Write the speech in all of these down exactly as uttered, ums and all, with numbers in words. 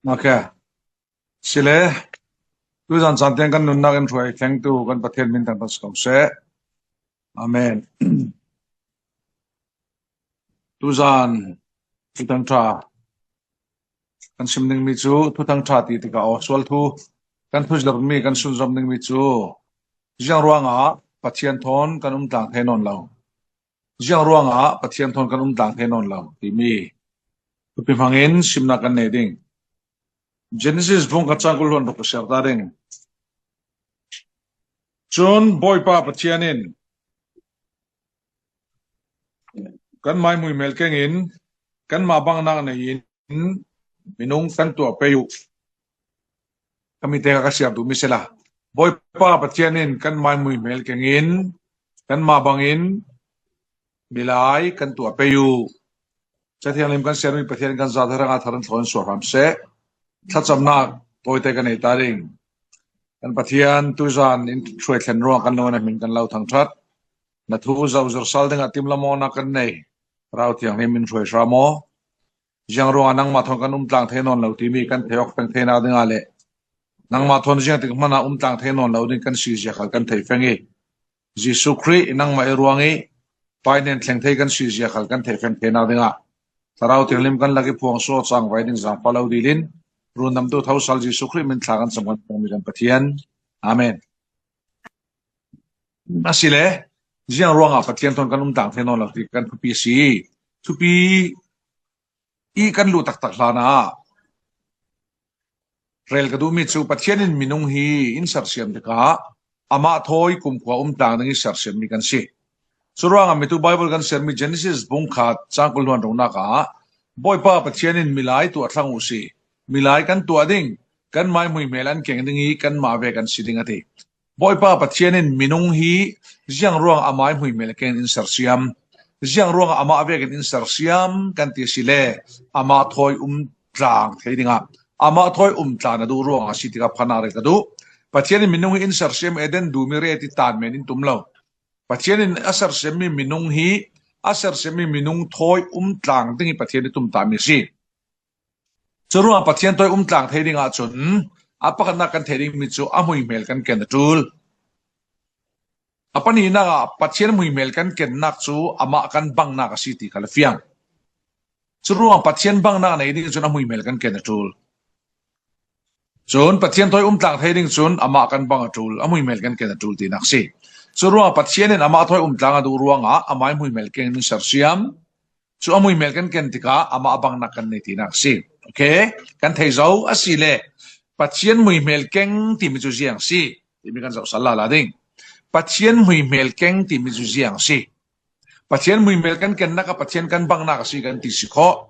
Ok. Sile, tuzan santiang kan nunnak in hruai thlengtu kan Pathian min thangtat si ko seh. Amen. Tuzan thuthang ṭha kan sim ding mi cu, thuthang ṭha ti tikah aw sual thu kan thuzirh mi kan sunzom ding mi cu, ziang ruangah Pathian thawn kan um tlang thei nawn lo. Ziang ruangah Pathian thawn kan um tlang thei nawn lo timi thupi hmangin simnak kan nei ding. Genesis bung khat cang kul hluan ruk ka siar ta ding. Cun Bawipa Pathian in kan mai hmuihmel kengin kanmah bangnak nei in minung kan tuah pei uh. Ka mite ka siar duhmi si la, Bawipa Pathian in kan mai hmuihmel kengin kanmah bangin milai kan tuah pei uh. Cathiang lim kan siarmi Pathian kan zate hrangah thar in thlawin sual hram seh. Thlacamnak tawite kan nei ta ding. Kan Pathian, tuzan in hruai thlen ruang kan lo na hmin kan lo thangṭhat. Na thu zoh zir sal dingah timlam awknak kan nei. Thlarau Thianghlim in hruai hram aw. Ziang ruangah nangmah thawn kan um tlang thei nawn lo timi kan thei awk peng theinak dingah le nangmah thawn ziangtik hmanah um tlang thei nawn lo ding kan si zia khal kan thei feng i, Jesuh Khrih nangmah i ruang i Pa i hnen thleng thei kan si zia khal kan thei feng theinak dingah Thlarau Thianghlim kan lak i phuang suak cangvai ding zaangfah lo dil in rundamtu thosal Jesuh Khrih min thla kan cam kan pengmi kan Pathian. Amen. Asile, ziang ruangah Pathian thawn kan um tlang thei nawn lo ti kan thupi a si. Thupi i kan luh taktak hlanah rel ka duhmi cu Pathian in minung hi in sersiam tikah amah thawi kumkhua um tlang ding i sersiammi kan si. Curuangah mitu Baibal kan sermi Genesis bung khat cang kul hluan ruknak ah Bawipa Pathian in milai tuah thlang uh si. Milai kan tuah ding, kan mai hmuihmel an keng ding i kanmah vek an si ding a ti. Bawipa Pathian in minung hi ziang ruang amah i hmuihmel keng in sersiam, ziang ruang amah vekin in sersiam kan ti si le amah thawi um tlang thei dingah amah thawi um tlang a duh ruang a si tikah phan a rel ka duh. Pathian in minung hi in sersiam Eden dumi re ti tan men in tum lo. Pathian in a sersiammi minung hi a sersiammi minung thawi um tlang ding hi Pathian i tumtahmi a si. Curuangah Pathian thawi um tlang thei dingah cun a pakhatnak kan thei dingmi cu a hmuihmel kan ken a ṭul. A pahnihnak ah Pathian hmuihmel kan kennak cu amah kan bangnak a si ti khal a fiang. Curuangah Pathian bangnak nei ding cun a hmuihmel kan ken a ṭul. Cun Pathian thawi um tlang thei ding cun amah kan bang a ṭul, a hmuihmel kan ken a ṭul tinak a si. Curuangah Pathian in amah thawi um tlang a duh ruangah amah i hmuihmel keng in sersiam. Cu a hmuihmel kan ken tikah amah a bangnak kan nei tinak a si. Okay? Kan thei zo a si le Pathian hmuihmel keng timi cu ziang a si timi kan zohsal lala ding. Pathian hmuihmel keng timi cu ziang a si. Pathian hmuihmel kan kennak ah Pathian kan bangnak a si kan ti si khawh.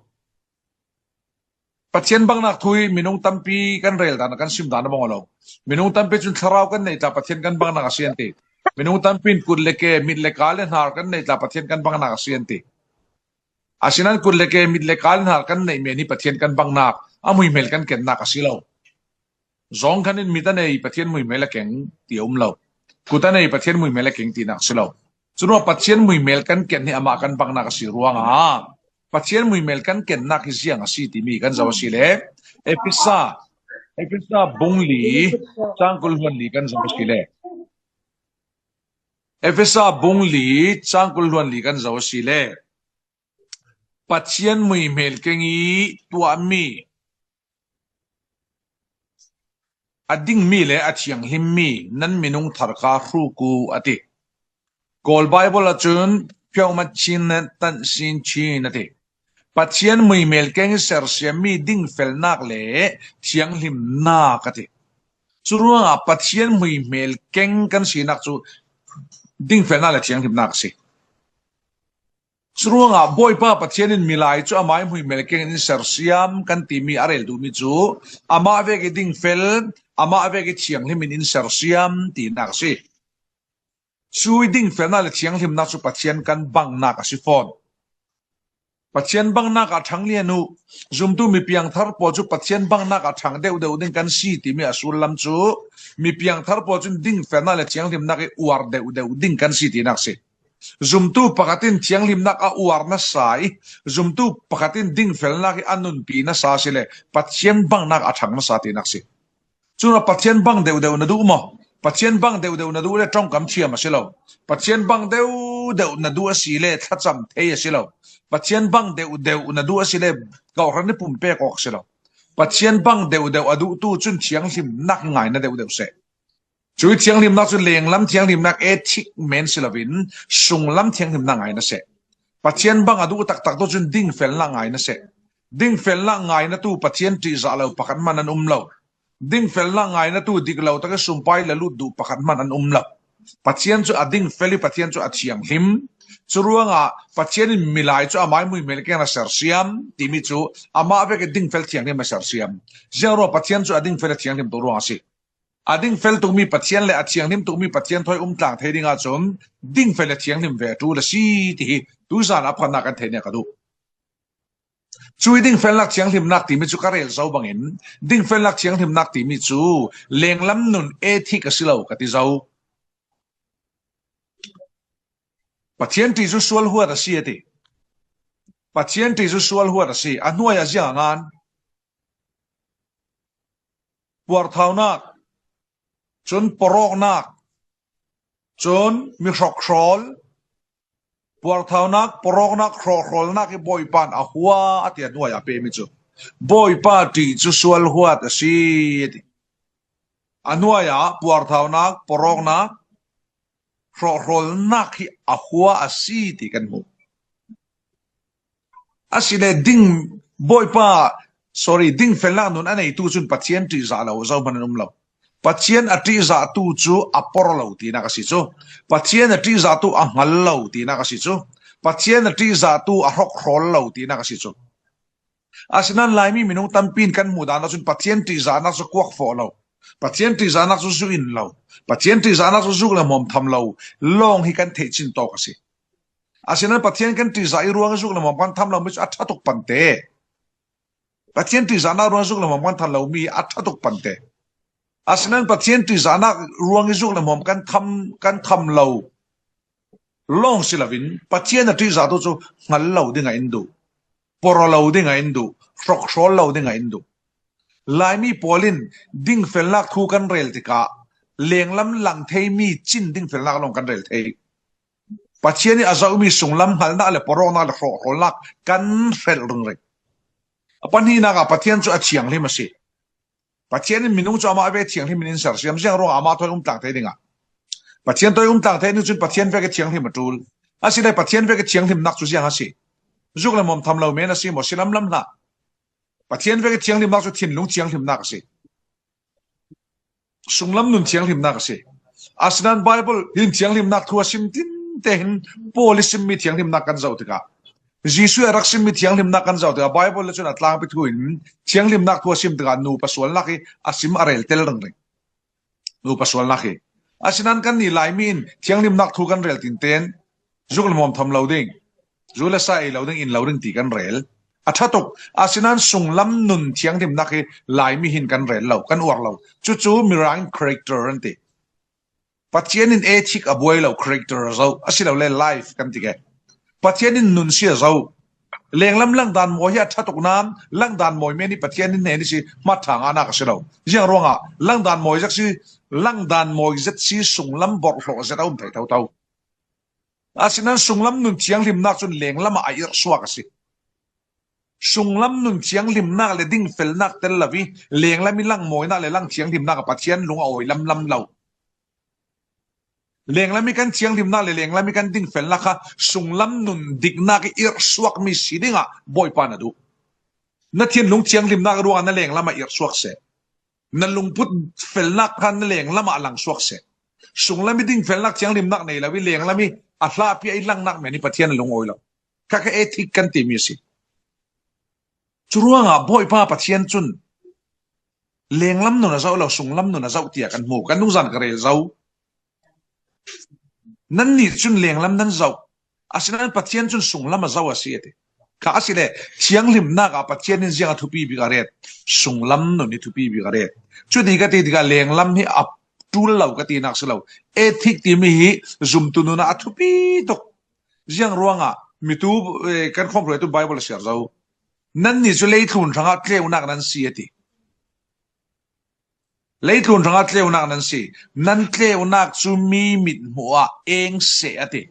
Pathian bangnak thu hi minung tampi kan rel dan, kan sim dan a bang aw lo. Minung tampi cun thlarau kan neih tla Pathian kan bangnak a si an ti. Minung tampi in kut le ke, mit le ka le hnar kan neih tla Pathian kan bangnak a si an ti. Asinain kut le ke, mit le ka le hnar kan neih men hi Pathian kan bangnak, a hmuihmel kan kennak a si lo. Zawng khan in mit a nei Pathian hmuihmel a keng ti a um lo. Kut a nei Pathian hmuihmel a keng tinak a si lo. Curuangah Pathian hmuihmel kan ken hi amah kan bangnak a si ruangah Pathian hmuihmel kan kennak hi ziang a si timi kan zoh a si le Efesa, Efesa bung li cang kul hluan li kan zoh a si le Efesa bung li cang kul hluan li kan zoh a si le Pathian hmuihmel keng i tuahmi a dingmi le a thianghlimmi nan minung thar kha hruk uh a ti. Kawl Baibal ahcun piohmat chin tan sin chin a ti. Pathian hmuihmel keng i sersiammi dingfelnak le thianghlimnak a ti. Curuangah Pathian hmuihmel keng kan sinak cu dingfelnak le thianghlimnak a si. Curuangah Bawipa Pathian in milai cu amah i hmuihmel keng in sersiam kan timi a rel duhmi cu amah vek i dingfel, amah vek i thianghlim in in sersiam tinak a si. Cu i dingfelnak le thianghlimnak cu Pathian kan bangnak a si fawn. Pathian bangnak ah ṭhanglian uh, zumtu mipiangthar pawl cu Pathian bangnak ah ṭhang deuhdeuh ding kan si timi a sullam cu mipiangthar pawl cun dingfelnak le thianghlimnak i uar deuhdeuh ding kan si tinak a si. Zumtu pakhat in thianghlimnak a uar nasa i, zumtu pakhat in dingfelnak hi a nunpi nasa si le, Pathian bangnak a thang nasa tinak si. Cun a Pathian bang deuhdeuh na duh maw? Pathian bang deuhdeuh na duh le ṭongkam thiam a si lo. Pathian bang deuhdeuh na duh a si le thlacam thei a si lo. Pathian bang deuhdeuh na duh a si le kawhhran i pumpek awk a si lo. Pathian bang deuhdeuh a duhtu cun thianghlimnak ngaina deuhdeuh seh. Cui thianghlimnak cu lenglam thianghlimnak ethic men si loin sunglam thianghlimnak ngai na seh. Pathian bang a duh taktak tu cun dingfelnak ngai na seh. Dingfelnak ngaina tu Pathian ṭihzah lo pakhat hman an um lo. Dingfelnak ngaina tu dik lo tak i sumpai le lut duh pakhat hman an um lo. Pathian cu a dingfel i Pathian cu a thianghlim. Cu ruangah Pathian in milai cu amai muimel keng a sersiam timi cu amah vek i dingfel thianghlim a sersiam. Ziang ruang Pathian cu a dingfel a thianghlim tu ruang a si. A dingfel tukmi Pathian le a thianghlim tukmi Pathian thawi um tlang thei ding ahcun dingfel a thianghlim ve a ṭul a si ti hi tuizan a phuannak kan theihnak ka duh. Cui dingfelnak thianghlimnak timi cu ka rel zo bangin dingfelnak thianghlimnak timi cu lenglam nun ethic a si lo ka ti zo. Pathian ṭih cu sual huat a si a ti. Pathian ṭih cu sual huat a si. A hnuai ah ziang a ngan? Puarthaunak, cun porawknak, cun mi hrokhrawl, puarthaunak, porawknak, hrawhrawlnak i Bawipa in a hua a ti a hnuai a pemi cu Bawipa ṭih cu sual huat a si a ti. A hnuai ah puarthaunak, porawknak, hrawhrawlnak hi a hua a si ti kan hmuh. Asile ding Bawipa, sorry, dingfelnak nun a neitu cun Pathian ṭihzah lo zohman an um lo. Pathian a ṭihzahtu cu a por lo tinak a si cu. Pathian a ṭihzahtu a hngal lo tinak a si cu. Pathian a ṭihzahtu a hrokhrawl lo tinak a si cu. Asinain Laimi minung tampi in kan hmuh dan ahcun Pathian ṭihzahnak cu kuak fawh lo. Pathian ṭihzahnak cu zu in lo. Pathian ṭihzahnak cu zuk le hmuam tham lo lawng hi kan theih cin tawk a si. Asinain Pathian kan ṭihzah i ruang i zuk le hmuam kan tham lomi cu a ṭha tuk pante. Pathian ṭihzahnak ruang i zuk le hmuam kan tham lomi a ṭha tuk pante. Asinain Pathian ṭihzahnak ruang i zuk le hmuam kan tham, kan tham lo lawng si loin Pathian a ṭihzahtu cu hngal lo ding a in duh, por lo ding a in duh, hrokhrawl lo ding a in duh. Laimi pawl in dingfelnak thu kan rel tikah lenglam lang theimi cin dingfelnak lawng kan rel thei. Pathian ih a zohmi sunglam hngalnak le porawknak le hrawhrawlnak kan hrelh ringring. A pahnihnak ah Pathian cu a thianghlim a si. Pathian in minung cu amah ve thianghlim in in sersiam ziang ruangah amah thawi um tlang thei dingah. Pathian thawi um tlang thei ning cun Pathian vek i thianghlim a ṭul. Asile Pathian vek i thianghlimnak cu ziang a si. Zuk le hmuam tham lo men a si maw? Si lamlam hna. Pathian vek i thianghlimnak cu thinlung thianghlimnak a si. Sunglam nun thianghlimnak a si. Asinain Bible hin thianghlimnak thu a sim tinte hin Paul i simmi thianghlimnak kan zoh tikah, Jesuh a rak simmi thianghlimnak kan zoh tikah, Bible le cun a tlangpi thu in thianghlimnak thu a sim tikah nupa sualnak hi a sim a rel tel ringring. Nupa sualnak hi. Asinain kannih Laimi in thianghlimnak thu kan rel tinten zuk le hmuam tham lo ding, zu le sa ei lo ding, in lo ding ti kan rel. A ṭha tuk. Asinain sunglam nun thianghlimnak hi Laimi hin kan rel lo, kan uar lo. Cucu Mirang in character an ti. Pathian in ethic a buai lo, character a zoh, asilole life kan ti ke. Pathian in nun si a zoh. Lenglam langdan mawi hi a ṭha tuk nan, langdan mawi men hi Pathian in hnen i si hmat ṭha nganak a si lo. Ziang ruangah langdan mawi zet si, langdan mawi zet si sunglam borhhlawh zet a um thei thotho. Asinain sunglam nun thianghlimnak cun lenglam ah a irhsuak a si. Sunglam nun thianghlimnak le dingfelnak tel lo i lenglam i lang mawinak le lang thianghlimnak ah Pathian lung a awi lamlam lo. Lenglam i kan thianghlimnak le lenglam i kan dingfelnak kha sunglam nun diknak i irhsuakmi si dingah Bawipa na duh. Na thinlung thianghlimnak ruangah na lenglam ah irhsuak seh. Na lungput felnak kha na lenglam ah langsuak seh. Sunglam i dingfelnak thianghlimnak nei lo i lenglam i a hlahpi a i langnak men i Pathian a lungawi lo. Kha kha ethic kan timi a si. Curuangah Bawipa Pathian cun lenglam nun a zoh lo, sunglam nun a zoh tiah kan hmu. Kan nungzan ka rel zo. Nannih cun lenglam nan zoh, asinain Pathian cun sunglam a zoh a si, a ti. Kha asile thianghlimnak ah Pathian in ziang a thupi bik a ret? Sunglam nun hi thupi bik a ret. Cuti ka ti tikah lenglam hi a ṭul lo ka tinak si lo. Ethic timi hi zumtu nun ah a thupi tuk. Ziang ruangah mitu, eh, kan khawm hruaitu Bible a siar zo. Nanni cu leitlun hrangah tleunak nan si a ti. Leitlun hrangah tleunak nan si. Nan tleunak cu mi mithmuh ah eng seh a ti.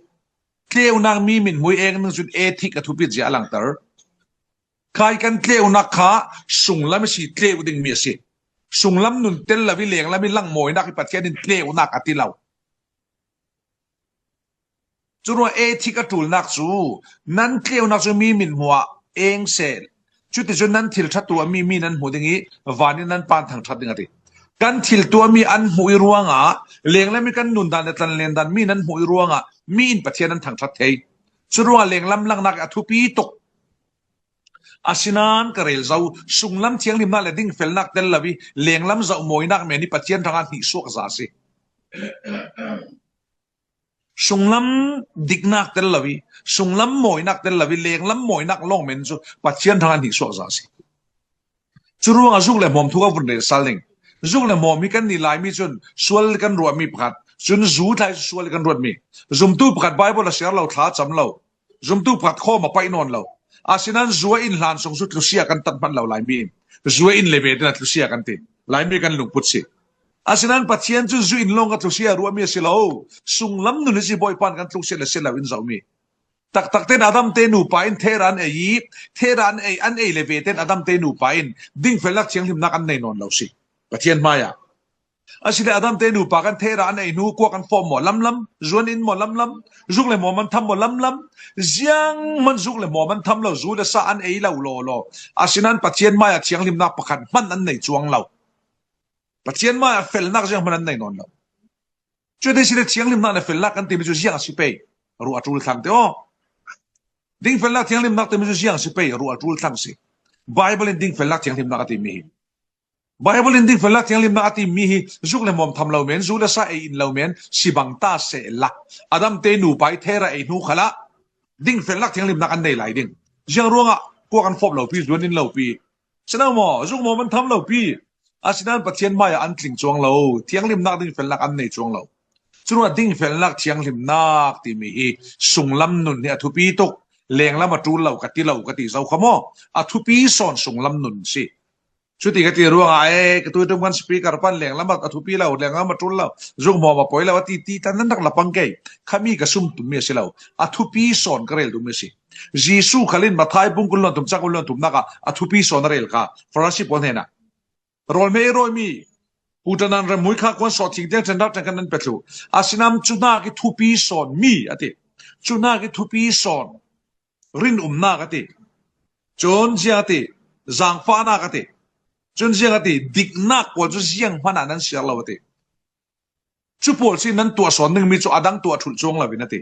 Tleunak mi mithmuh ih eng ning cun ethic a thupit zia a langter. Khai kan tleunak kha sunglam ih si tleu dingmi a si. Sunglam nun tel lo ih lenglam ih langmawinak hi Pathian in tleunak a ti lo. Curuangah ethic a ṭulnak cu nan tleunak cu mi mithmuh ah eng seh. Cuticun nan thil ṭha tuahmi mi nan hmuh ding ih van in nan Pa an thangṭhat ding a ti. Kan thil tuahmi an hmuh ih ruangah lenglam ih kan nundan le tlanlendan mi nan hmuh ih ruangah mi in Pathian an thangṭhat thei. Curuangah lenglam langnak ih a thupi tuk. Asinain ka rel zo, sunglam thianghlimnak le dingfelnak tel lo ih lenglam zoh mawinak men ih Pathian hrangah hnihsuak za a si. Sunglam diknak tel lo ih, sunglam mawinak tel lo ih, lenglam mawinak lawng men cu Pathian hrangah hnihsuak za a si. Curuangah zuk le hmawm thu ka vun rel sal ding. Zuk le hmawm hi kannih Laimi cun sual kan ruahmi pakhat, cun zu thlai cu sual kan ruatmi. Zumtu pakhat Bible a siar lo, thla a cam lo. Zumtu pakhat khawm a paih nawn lo. Asinain zu a in hlan sung cu tlusia kan tat hmanh lo Laimi in. Zu a in le ve tein a tlusia kan ti. Laimi kan lungput si. Asinain Pathian cun zu in lawng ka tlusia ruahmi a si lo. Sunglam nun hi si Bawipa in kan tluk si le si lo in zohmi. Taktak tein Adam te nupa in thera an ei ih, thera an ei, an ei le ve tein Adam te nupa in dingfelnak thianghlimnak an nei nawn lo si. Pathian hmaiah. Asile Adam te nupa kan thera an ei hnu kua kan fawm maw lamlam, zuan in maw lamlam, zuk le maw man tham maw lamlam, ziang man zuk le maw man tham lo, zu le sa an ei lo lawlaw. Asinain Pathian hmaiah thianghlimnak pakhat hman an nei cuang lo. Pathian hmaiah felnak ziang hman an nei nawn lo. Cuti sile thianghlimnak le felnak kan timi cu ziang a si pei, ruah a ṭul thlang te aw. Dingfelnak thianghlimnak timi cu ziang a si pei, ruah a ṭul thlang si. Bible in dingfelnak thianghlimnak a timi hi. Bible in dingfelnak thianghlimnak a timi hi zuk le hmawm tham lo men, zu le sa ei in lo men, si bang ta sehla. Adam te nupa ih thera ei hnu khalah dingfelnak thianghlimnak an nei lai ding. Ziang ruangah kua kan fawp lopi, zuan in lopi. Sino maw, zuk maw man tham lopi. Asinain Pathian hmaiah an tling cuang lo, thianghlimnak dingfelnak an nei cuang lo. Curuangah dingfelnak thianghlimnak timi hi sunglam nun hi a thupi tuk, lenglam a ṭul lo ka ti lo ka ti zo kha maw? A thupi sawn sunglam nun si. Cuti ka ti ruangah, eh, ka tuiṭum kan speaker pan lenglam a thupi lo, lenglam a ṭul lo, zuk maw a poi lo a ti, ti tan nan rak la pang kei. Khami ka sum tummi a si lo. A thupi sawn ka rel tummi a si. Jesuh khal in Matthai bung kul le thum cang kul le thumnak ah a thupi sawn a rel kha Farasi pawl hnenah. Rawl hme i rawimi, puṭan an remhmui kha kuan sawh thing tiang ṭhen rak ṭhen kan nan pe thluh. Asinain cuhnak i thupi sawn mi a ti. Cuhnak i thupi sawn rinumnak a ti. Cun ziang a ti, zangfahnak a ti. Cun ziang a ti, diknak pawl cu ziang hmanh ah nan siar lo a ti. Cu pawl sin nan tuah sawn dingmi cu a dang tuah ṭhulh cuang lo in a ti.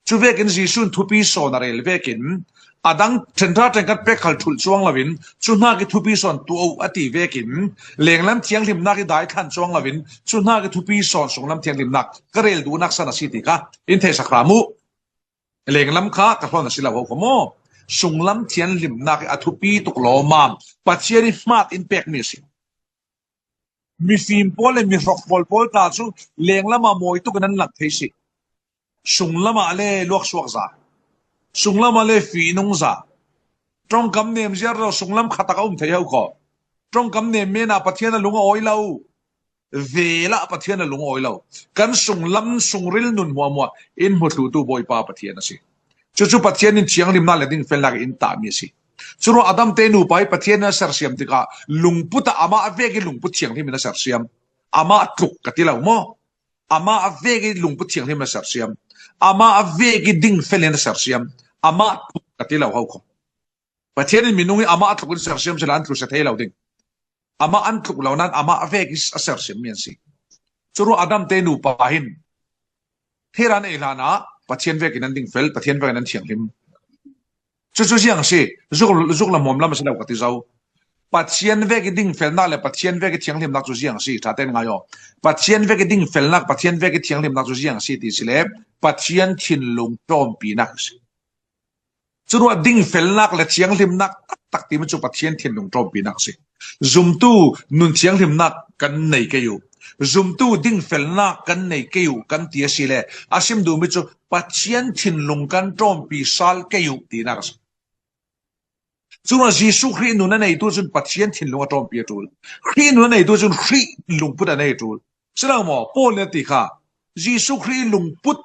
Cu vekin Jesuh in thupi sawn a rel vekin a dang ṭhenṭha ṭhen kan pek khal ṭhulh cuang lo in cuhnak i thupi sawn tuah uh a ti vekin lenglam thianghlimnak i dai thlan cuang lo in cuhnak i thupi sawn sunglam thianghlimnak ka rel duhnak san a si ti kha in theihsak hram uh. Lenglam kha ka hlawn a si lo ho kha maw? Sunglam thianghlimnak i a thupi tuk lawmam Pathian i hmat in pekmi a si. Mifim pawl le mihrawk pawl pawl ta cu lenglam ah mawi tuk in an lang thei si. Sunglam ah le luaksuak za, sunglam ah le fihnung za, ṭongkam nem ziar lo sunglam khat tak a um thei ho kho. Ṭongkam nem men ah Pathian a lung a awi lo. Vel ah Pathian a lung a awi lo. Kan sunglam sungril nun hmuahhmuah in hmu thlutu Bawipa Pathian a si. Cucu Pathian in thianghlimnak le dingfelnak in tahmi a si. Curuang Adam te nupa hi Pathian in a sersiam tikah lungput ah amah vek i lungput thianghlim in a sersiam. Amah tluk ka ti lo maw? Amah vek i lungput thianghlim in a sersiam. Amah vek i dingfel in a sersiam. Amah tluk ka ti lo ho kho. Pathian in minung hi amah tluk in sersiam sila an tlusia thei lo ding. Amah an tluk lo nain amah vek i a sersiam mi an si. Curuang Adam te nupa hin thera an ei hlanah Pathian vekin an dingfel, Pathian vekin an thianghlim. Cucu ziang si, zuk, zuk le hmawm lam a si lo ka ti zo. Pathian vek i dingfelnak le Pathian vek i thianghlimnak cu ziang si, ṭha tein ngai aw. Pathian vek i dingfelnak, Pathian vek i thianghlimnak cu ziang si ti si le Pathian thinlung ṭawmpinak si. Curuah dingfelnak le thianghlimnak taktak timi cu Pathian thinlung ṭawmpinak a si. Zumtu nun thianghlimnak kan nei kei uh. Zumtu dingfelnak kan nei kei uh kan ti a si le, a sim duhmi cu Pathian thinlung kan ṭawmpi sal kei uh tinak a si. Cun Jesuh Khrih nun a neitu cun Pathian thinlung a ṭawmpi a ṭul. Khrih nun a neitu cun Khrih lungput a nei a ṭul. Si lo maw? Paul nih a ti kha, Jesuh Khrih lungput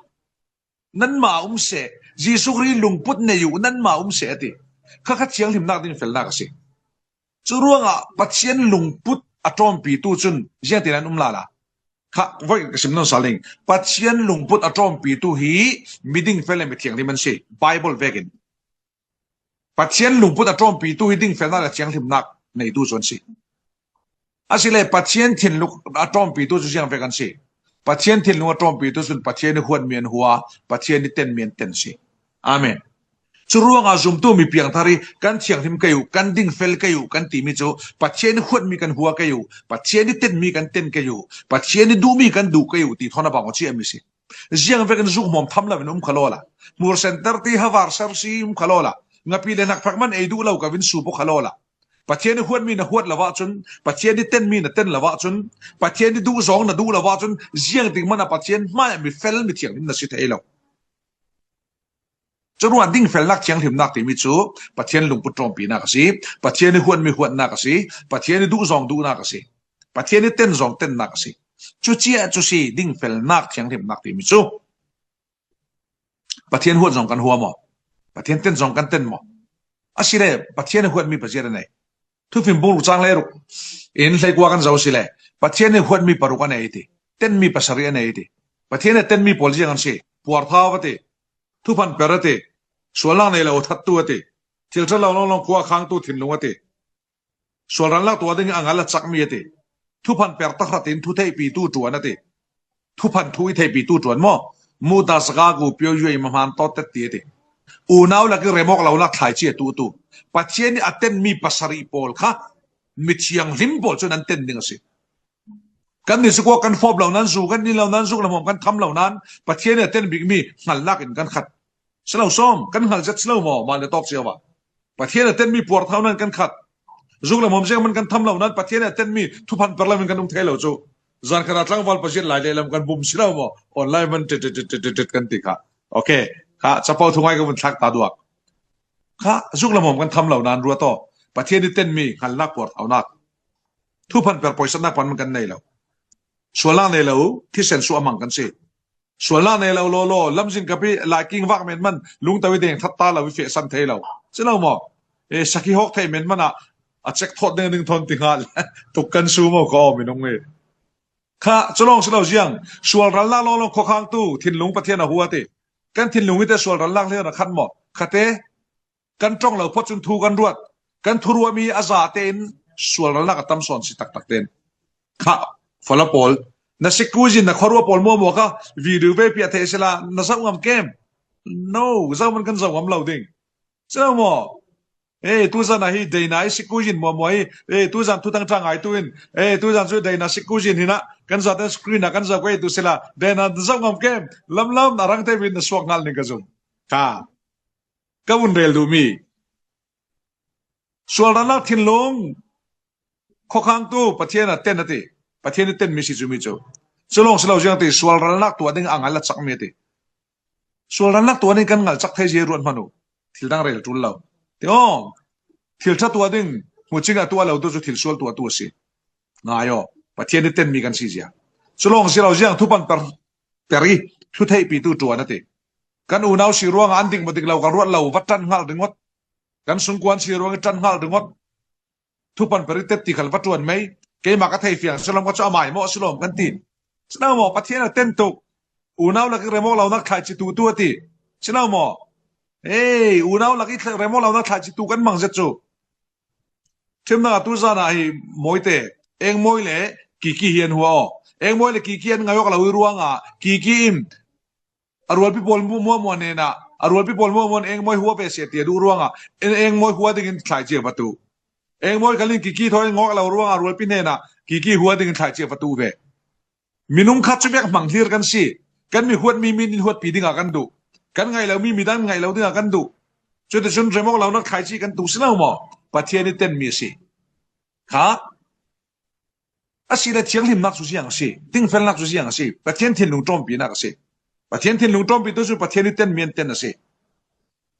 nanmah um seh, Jesuh Khrih lungput nei uh nanmah um seh a ti. Kha kha thianghlimnak dingfelnak a si. Cu ruangah Pathian lungput a ṭawmpitu cun ziangtin an um lala? Kha voi ka sim nawn sal ding. Pathian lungput a ṭawmpitu hi mi dingfel le mi thianghlim an si, Bible vekin. Pathian lungput a ṭawmpitu hi dingfelnak le thianghlimnak neitu cu an si. Asile Pathian thinlung a ṭawmpitu cu ziang vek an si? Pathian thinlung a ṭawmpitu cun Pathian ih huatmi an hua, Pathian ih tenmi an ten si. Amen. Cu ruangah zumtu mi piangthar ih kan thianghlim kei uh, kan dingfel kei uh kan timi cu Pathian ih huatmi kan hua kei uh, Pathian ih tenmi kan ten kei uh, Pathian ih duhmi kan duh kei uh ti thawn a bang aw ciami si. Ziang vekin zukhmawm tham loin um kha lawla. Hmur center ti havar ser si um kha lawla. Ngapi le hnak phak man ei duh lo ka vin sup aw kha lawla. Pathian ih huatmi na huat lo ahcun, Pathian ih tenmi na ten lo ahcun, Pathian ih duh zong na duh lo ahcun, ziangtik man a Pathian hmaiah mi fel mi thianghlim na si thei lo. Curuangah dingfelnak thianghlimnak timi cu Pathian lungput ṭawmpinak a si, Pathian ih huatmi huatnak a si, Pathian ih duh zong duhnak a si, Pathian ih ten zong tennak a si. Cucia cu si dingfelnak thianghlimnak timi cu. Pathian huat zong kan hua maw? Pathian ten zong kan ten maw? Asile Pathian ih huatmi paziat a nei. Thufim bung ruk cang le ruk in hleikua kan zoh asile Pathian ih huatmi paruk a nei ti, tenmi pasarih a nei ti. Pathian ih tenmi pawl ziang an si? Puarthau a ti, thuphan per a ti, sualnak nei lo thattu a ti, thil ṭha lo longlong khua khangtu thinlung a ti. Sualralnak tuah ding a ngal a cakmi a ti. Thuphan per tahrat in thu theihpitu ṭuan a ti. Thuphan thu ih theihpitu ṭuan maw? Muta saka gu pio yuai mahman tawt tet ti a ti. Unau lak ih remawk lonak thlaici a tuhtu, Pathian ih a tenmi pasarih pawl kha mithianghlim pawl cun an ten ding a si. Kan ni sukua kan fawp lo nan, zu kan ni lo nan, zuk le hmawm kan tham lo nan, Pathian ih a ten bikmi hngalnak in kan khat. Si lo sawm, kan hngal zet si lo maw? Mah le tawk cio ah. Pathian a tenmi puarthau nan kan khat. Zuk le hmawm ziang man kan tham lo nan, Pathian a tenmi thuphan per lo in kan um thei lo cu. Zan khat ah tlangval paziat lai le lam kan bum si lo maw? Online man tit, tit, tit, tit, tit kan ti kha. Okay. Kha capo thungai ka vun thlak ta duak. Kha zuk le hmawm kan tham lo nan ruat aw. Pathian i tenmi hngalnak puarthaunak. Thuphan per poisatnak pan man kan nei lo. Sualnak nei lo, thisen suah a mang kan si. Sualnak nei lo lawlaw, lamzin kap ih laiking vak men man, lungto ih deng that ta lo ih fehsan thei lo. Si lo maw? Eh, sakhi hawk thei men man ah, a cek thawt ding ding thawn ti hnga le, tuk kan su maw ka awm i nung i. Kha, cu lawng si lo ziang, sualralnak lawnglawng khuakhangtu, thinlung Pathian a hua ti. Kan thinlung hi te sualralnak hliar a khat maw? Kha te, kan ṭong lo phawt cun thu kan ruat, kan thuruahmi a za tein sualralnak a tam sawn si taktak tein. Kha, fala pawl, na sikku zin na khuaruah pawl muahmuah kha video ve piah theih sila, na zoh ngam kem? No, zoh man kan zoh ngam lo ding. Si lo maw? Eh, tuzan ah hi Daina ih sikku zin muahmuah hi, eh, tuzan thutang ṭha ngaitu in, eh, tuzan cu Daina sikku zin hinah kan zaten screen ah kan zoh ko ei tu sila, Daina na zoh ngam kem? Lamlam a rang te vin na suak hngal ning ka zum. Kha. Ka vun rel duhmi, sualralnak thinlung khuakhangtu Pathian a ten a ti. Pathian i tenmi si cu mi cu. Cu lawng si lo ziang ti, sualralnak tuah ding a ngal a cakmi a ti. Sualralnak tuah ding kan ngal cak thei zia ruat hmanh uh. Thil dang rel ṭul lo. Ti aw, thil ṭha tuah ding hmucing a tuah lo tu cu thil sual tuah tu a si. Ngai aw, Pathian i tenmi kan si zia. Cu lawng si lo ziang, thuphan per, per ih thu theihpitu ṭuan a ti. Kan unau si ruangah an dik maw dik lo, kan ruat lo, va ṭan hngal ringawt. Kan sungkuan si ruang ih ṭan hngal ringawt. Thuphan per ih tet ti khal va ṭuan mei. Keimah ka thei fiang si lawm, kha cu a mai maw a si lawm kan ti. Si lo maw? Pathian a ten tuk. Unau lak ih remawk lonak thlaici tutu a ti. Si lo maw? Ei, unau lak ih remawk lonak thlaici tu kan mang zet cu. Ṭhimnak ah tuzan ah hi Mawite, Engmawi le Kiki hi an hua aw. Engmawi le Kiki an ngaih awk lo ih ruangah Kiki in a rualpi pawl mu-, muahmuah hnenah, a rualpi pawl muahmuah in Engmawi hua ve seh ti a duh ruangah, en-, Engmawi hua dingin thlaici a va tu. Engmawi khal in Kiki thawi in ngawk lo ruangah a rualpi hnenah Kiki hua dingin thlaici a va tu ve. Minung khat cu bek hmang hlir kan si. Kan mi huatmi mi in huatpi dingah kan duh. Kan ngaih lomi midang in ngaih lo dingah kan duh. Cuticun remawk lonak thlaici kan tu si lo maw? Pathian i tenmi a si. Kha. A si le thianghlimnak cu ziang a si, dingfelnak cu ziang a si, Pathian thinlung ṭawmpinak a si. Pathian thinlung ṭawmpitu cu Pathian ih tenmi an ten a si.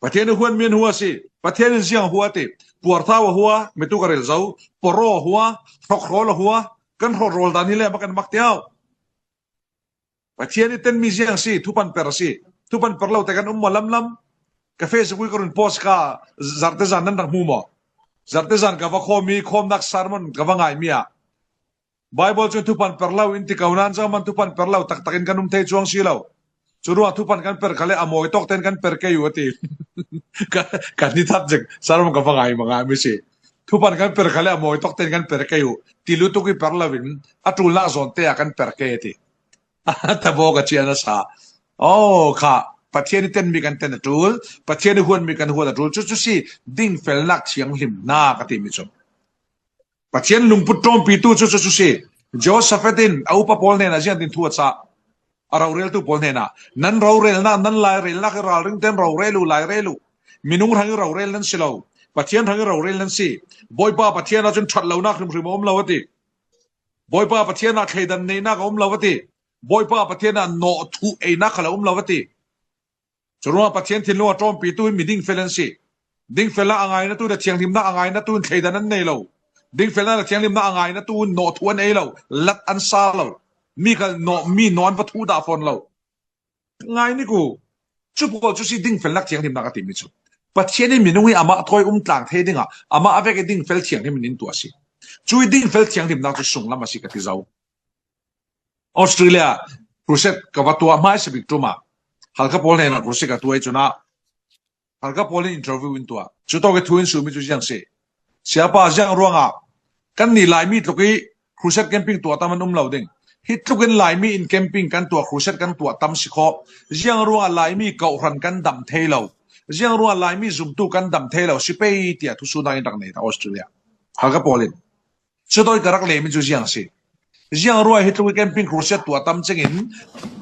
Pathian ih huatmi an hua a si. Pathian in ziang a hua a ti. Puarthau a hua, mituk a rel zo. Poro a hua, hrokhrawl a hua. Kan hrokhrawl dan hi le mak kan mak tiau. Pathian ih tenmi ziang a si, thupan per a si. Thupan per lo te kan um maw lamlam? Ka Facebook ih ka run post kha, zarhtezan nan rak hmu maw? Zarhtezan ka va khawm ih khawmnak sermon ka va ngaimi ah Baibal cun thupan per lo in ti ko nan, zohman thupan per lo taktak in kan um thei cuang si lo. Curuangah thupan kan per khal le a mawi tawk tein kan per kei uh a ti. Ka, kan ni thap zek, sermon ka va ngai ma ngai mi si. Thupan kan per khal le a mawi tawk tein kan per kei uh. Ti lutuk ih per lo in a ṭulnak zawn te ah kan per kei a ti. Tabo ka cian a sa. Oh, kha. Pathian ih tenmi kan ten a ṭul. Pathian ih huatmi kan huat a ṭul. Cucu si dingfelnak thianghlimnak a timi cu. Pathian lungput ṭawmpitu cu cucu si. Jehoshaphat in a upa pawl hnenah ziangtin thu a cah? A roreltu pawl hnenah, nan rorelnak, nan lairelnak ih ralring tein rorel uh, lairel uh. Minung hrang ih rorel nan si lo. Pathian hrang ih rorel nan si. Bawipa Pathian ah cun ṭhat lonak hrimhrim a um lo a ti. Bawipa Pathian ah thleidan neihnak a um lo a ti. Bawipa Pathian ah nawhthuh einak khal a um lo a ti. Curuangah Pathian thinlung a ṭawmpitu hi mi dingfel an si. Dingfelnak a ngainatu le thianghlimnak a ngainatu in thleidan an nei lo. Dingfelnak le thianghlimnak a ngainatu in nawhthuh an ei lo. Lat an sa lo. Mi khal nawh, mi nawh an va thuh dah fawn lo. Ngai nik uh. Cu pawl cu si dingfelnak thianghlimnak a timi cu. Pathian in minung hi amah thawi um tlang thei dingah amah a vek ih dingfel thianghlim in in tuah a si. Cu ih dingfel thianghlimnak cu sunglam a si ka ti zo. Australia crusade ka va tuah hmaisa bik ṭum ah Halkha pawl hnenah crusade ka tuah ih cun ah Halkha pawl in interview in tuah. Cu tawk ih thu in sumi cu ziang si. Siapa, ziang ruangah kannih Laimi tluk ih crusade camping tuah tam an um lo ding. Hi tluk in Laimi in camping kan tuah, crusade kan tuah tam si khawh. Ziang ruangah Laimi kawhhran kan dam thei lo. Ziang ruangah Laimi zumtu kan dam thei lo si pei tiah thusuhnak in rak nei ta Australia. Halkha pawl in. Cutawk ih ka rak lehmi cu ziang a si. Ziang ruai hi tluk ih camping crusade tuah tam cingin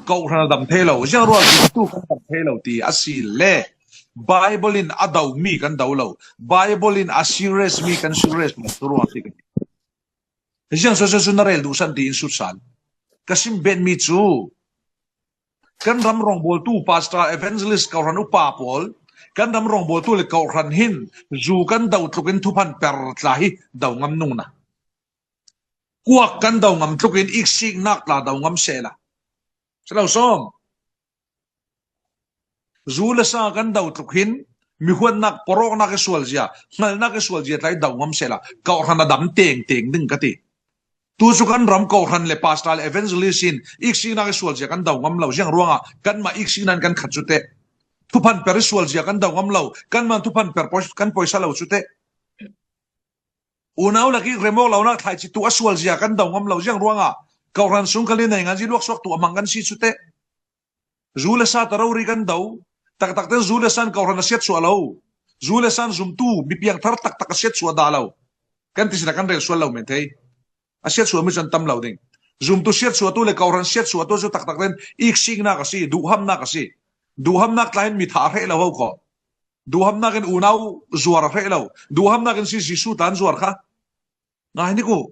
kawhhran a dam thei lo. Ziang ruai zumtu kan dam thei lo ti a si le Baibal in a domi kan do lo. Baibal in a serious mi kan serious lo. Curuang si kan. Ziang sose cu na rel duhsan ti in sutsan. Ka sim betmi cu kan ram rawngbawltu, pastor, evangelist, kawhhran upa pawl, kan ram rawngbawltu le kawhhran hin zu kan do tlukin thuphan per tla hi do ngam nungna. Kuak kan do ngam tlukin iksiknak tla do ngam sehla. Si lo sawm. Zu le sa kan do tluk hin mihuatnak, porawknak ih sualzia, hngalnak ih sualzia tla hi do ngam sehla, kawhhran a dam tengteng ding ka ti. Tu cu kan ram kawhhran le pastor le evangelist in iksiknak ih sualzia kan do ngam lo. Ziang ruangah kanmah iksiknak in kan khat cu teh. Thuphan per ih sualzia kan do ngam lo. Kanmah thuphan per poi-, kan poisa lo cu teh. Unau lak ih remawk lonak thlaici tu a sualzia kan do ngam lo. Ziang ruangah kawhhran sung khal ih naingan zi luaksuak tu a hmang kan si cu teh. Zu le sa ta rori kan do. Taktak ten zu le san kawhhran a siatsuah lo. Zu le san zumtu mi piangthar taktak a siatsuah dah lo. Kan ti sinah kan rel sual lo men thei. A siatsuah mi cun tam lo ding. Zumtu siatsuahtu le kawhhran siatsuahtu cu taktak ten iksiknak a si, duhhamnak a si. Duhhamnak tla hin mi thah a hreh lo ho kho. Duhhamnak in unau zuar a hreh lo. Duhhamnak in si Jesuh tla an zuar kha. Ngai nik uh.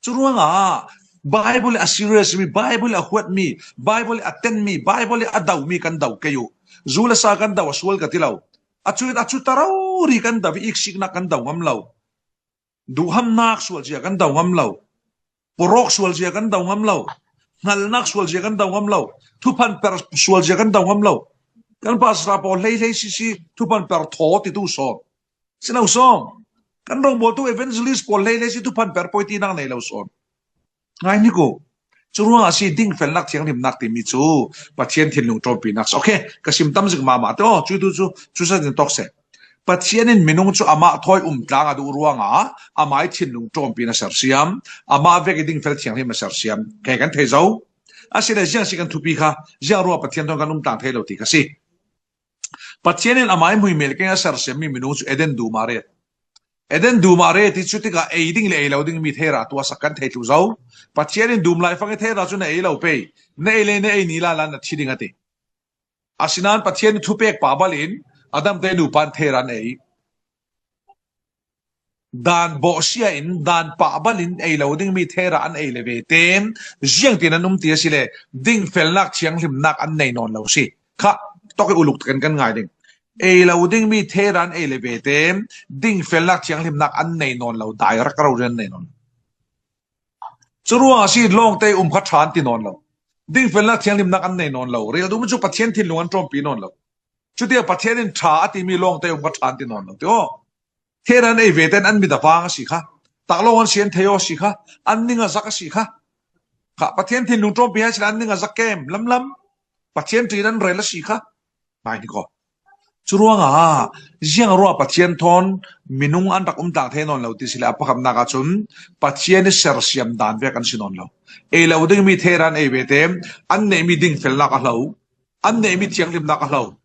Curuangah Baibal ih a serious mi, Baibal ih a huatmi, Baibal ih a tenmi, Baibal ih a domi kan do kei uh. Zu le sa kan do a sual ka ti lo. A cu in a cu ta rori kan do ih iksiknak kan do ngam lo. Duhhamnak sualzia kan do ngam lo. Porawk sualzia kan do ngam lo. Hngalnak sualzia kan do ngam lo. Thuphan per sualzia kan do ngam lo. Kan pastor pawl hleihleisi si thuphan per thaw titu sawn. Si lo sawm. Kan rawngbawltu evangelist pawl hleihleisi thuphan per poi tinak nei lo sawn. Ngai nik uh. Curuangah a si dingfelnak thianghlimnak timi cu Pathian thinlung ṭawmpinak si. Okay, ka sim tam zik mahmah te. Oh, cuitu cu, cu sa ding tawk seh. Pathian in minung cu amah thawi um tlang a duh ruangah amah ih thinlung ṭawmpi in a sersiam, amah vek ih dingfel thianghlim a sersiam. Kei kan thei zo. A si le ziang si kan thupi kha, ziang ruangah Pathian thawn kan um tlang thei lo ti kha si. Pathian in amah ih hmuihmel keng a sersiammi minung cu Eden dum ah a ret. Eden dum ah a ret ih cutikah ei ding le ei lo ding mi theira tuahsak kan thei thluh zo. Pathian in dum laifang ih theira cu na ei lo pei. Na ei le na ei ni lala na thi ding a ti. Asinain Pathian ih thupek pa bal in Adam te nupa in theira an ei. dan bawhsia in, dan pahbal in ei lo ding mi thera an ei le ve te, ziangtin an um ti a si le, dingfelnak thianghlimnak an nei nawn lo si. Kha, tawk i uluk takin kan ngai ding. Ei lo ding mi thera an ei le ve te, dingfelnak thianghlimnak an nei nawn lo, direct rori an nei nawn lo. Curuangah si lawngte um kha ṭha an ti nawn lo. Dingfelnak thianghlimnak an nei nawn lo. Rel duhmi cu Pathian thinlung an ṭawmpi nawn lo. Cutia Pathian in ṭha a timi lawngte um kha ṭha an ti nawn lo. Ti aw. Thera an ei ve te an mit a vang a si kha. Taklawng an si an thei aw a si kha. An ning a zak a si kha. Kha Pathian thinlung ṭawmpi hai sila an ning a zak kem lamlam. Pathian ṭin an rel a si kha. Ngai ni ko. Curuangah, ziang ruangah Pathian thawn minung an rak um tlang thei nawn lo ti si le a pakhatnak ahcun Pathian i sersiam dan vek an si nawn lo. Ei lo dingmi thera an ei ve te, an neihmi dingfelnak a hlo, an neihmi thianghlimnak a hlo.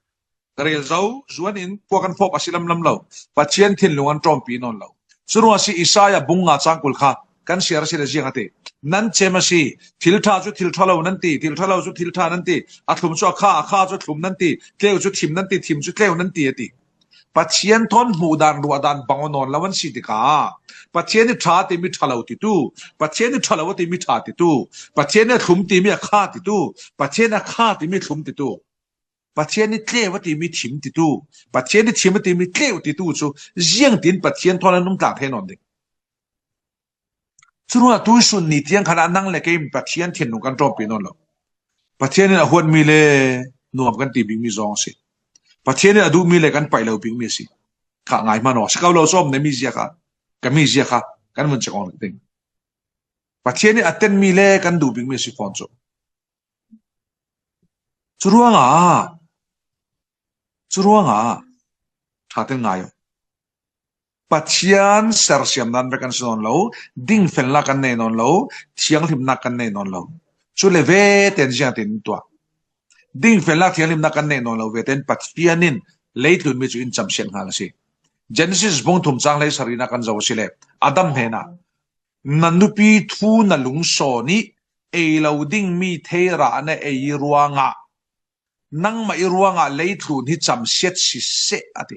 Ka rel zo, zuan in kua kan fawp a si lamlam lo. Pathian thinlung an ṭawmpi nawn lo. Curuangah si Isaiah bung nga cang kul kha kan siar a si le ziang a ti. Nan cem a si, thil ṭha cu thil ṭha lo nan ti, thil ṭha lo cu thil ṭha nan ti, a thlum cu a kha, a kha cu a thlum nan ti, tleu cu thim nan ti, thim cu tleu nan ti a ti. Pathian thawn hmuh dan, ruah dan bang aw nawn lo an si tikah Pathian i ṭha timi ṭha lo titu, Pathian i ṭha lo a timi ṭha titu, Pathian i a thlum timi a kha titu, Pathian a kha timi thlum titu, Pathian i tleu a timi thim titu, Pathian i thim a timi tleu titu cu ziangtin Pathian thawn an um tlang thei nawn ding. Curuangah tuisun ni tiang khan a nang le kei in Pathian thinlung kan ṭawmpi nawn lo. Pathian in a huatmi le nuam kan ti bikmi zong a si. Pathian in a duhmi le kan paih lo bikmi a si. Kha ngai hmanh aw, si ko lo cawm na mi zia kha, ka mi zia kha kan vun cek awng ding. Pathian in a tenmi le kan duh bikmi a si fawn cu. Curuangah, curuangah, ṭha ten ngai aw. Pathian sersiam dan vek kan si nawn lo, dingfelnak kan nei nawn lo, thianghlimnak kan nei nawn lo. Cu le ve ten ziangtin in tuah. Dingfelnak thianghlimnak kan nei nawn lo ve ten Pathian in leitlunmi cu in camsiat hngal a si. Genesis bung thum cang hlei sarihnak kan zoh a si le Adam hnenah, na nupi thu na lungsawn i ei lo dingmi thei rah na ei i ruangah nangmah i ruangah leitlun hi camsiat siseh a ti.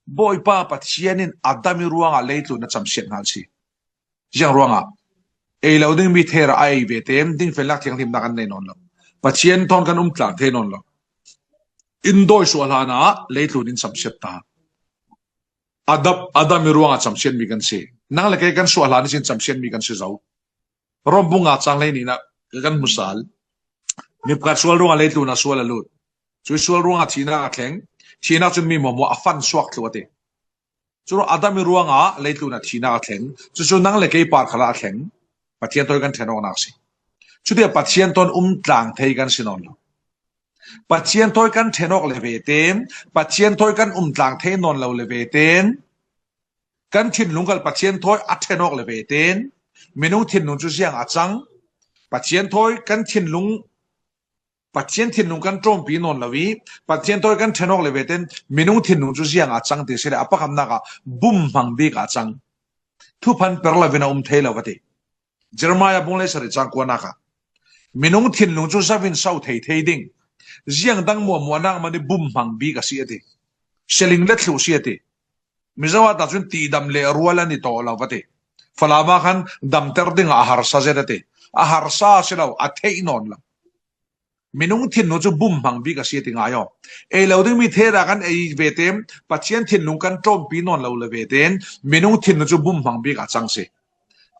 Bawipa Pathian in Adam i ruangah leitlun a camsiat hngal si. Ziang ruangah ei lo dingmi thei rah a ei ve te dingfelnak thianghlimnak an nei nawn lo. Pathian thawn kan um tlang thei nawn lo. In dawi suah hlanah leitlun in camsiat ta. Adam, Adam i ruangah camsiatmi kan si. Nang le kei kan suah hlan ihsin camsiatmi kan si zo. Rom bung nga cang hlei nih ah kan hmu sal. Mi pakhat sual ruangah leitlun ah sual a lut. Cui sual ruangah thihnak a thleng. Thihnak cun mi hmuahhmuah a fan suak thluh a ti. Curuangah Adam i ruangah leitlun ah thihnak a thleng. Cucu nang le kei par khalah a thleng. Pathian thawi kan ṭhen awknak a si. Cutia Pathian thawn um tlang thei kan si nawn lo. Pathian thawi kan ṭhen awk le ve ten, Pathian thawi kan um tlang thei nawn lo le ve ten, kan thinlung khal Pathian thawi a ṭhen awk le ve ten, minung thinlung cu ziang a cang? Pathian thawi kan thinlung, Pathian thinlung kan ṭawmpi nawn lo i, Pathian thawi kan ṭhen awk le ve ten, minung thinlung cu ziang a cang ti si le a pakhatnak ah bum hmang bik a cang. Thuphan per lo in a um thei lo a ti. Jeremiah bung hlei sarih cang kuanak ah minung thinlung cu zo in so thei thei ding. Ziang dang hmuahhmuahnak man i bum hmang bik a si a ti. Sialing let thluh si a ti. Mizo ah ta cun tihdam le rual an i tawh lo a ti. Falam ah khan damter ding ah a harsa zet a ti. A harsa a si lo, a theih nawn lo. Minung thinlung cu bum hmang bik a si a ti ngai aw. Ei lo dingmi thera kan ei ve te, Pathian thinlung kan ṭawmpi nawn lo le ve te, minung thinlung cu bum hmang bik a cang si.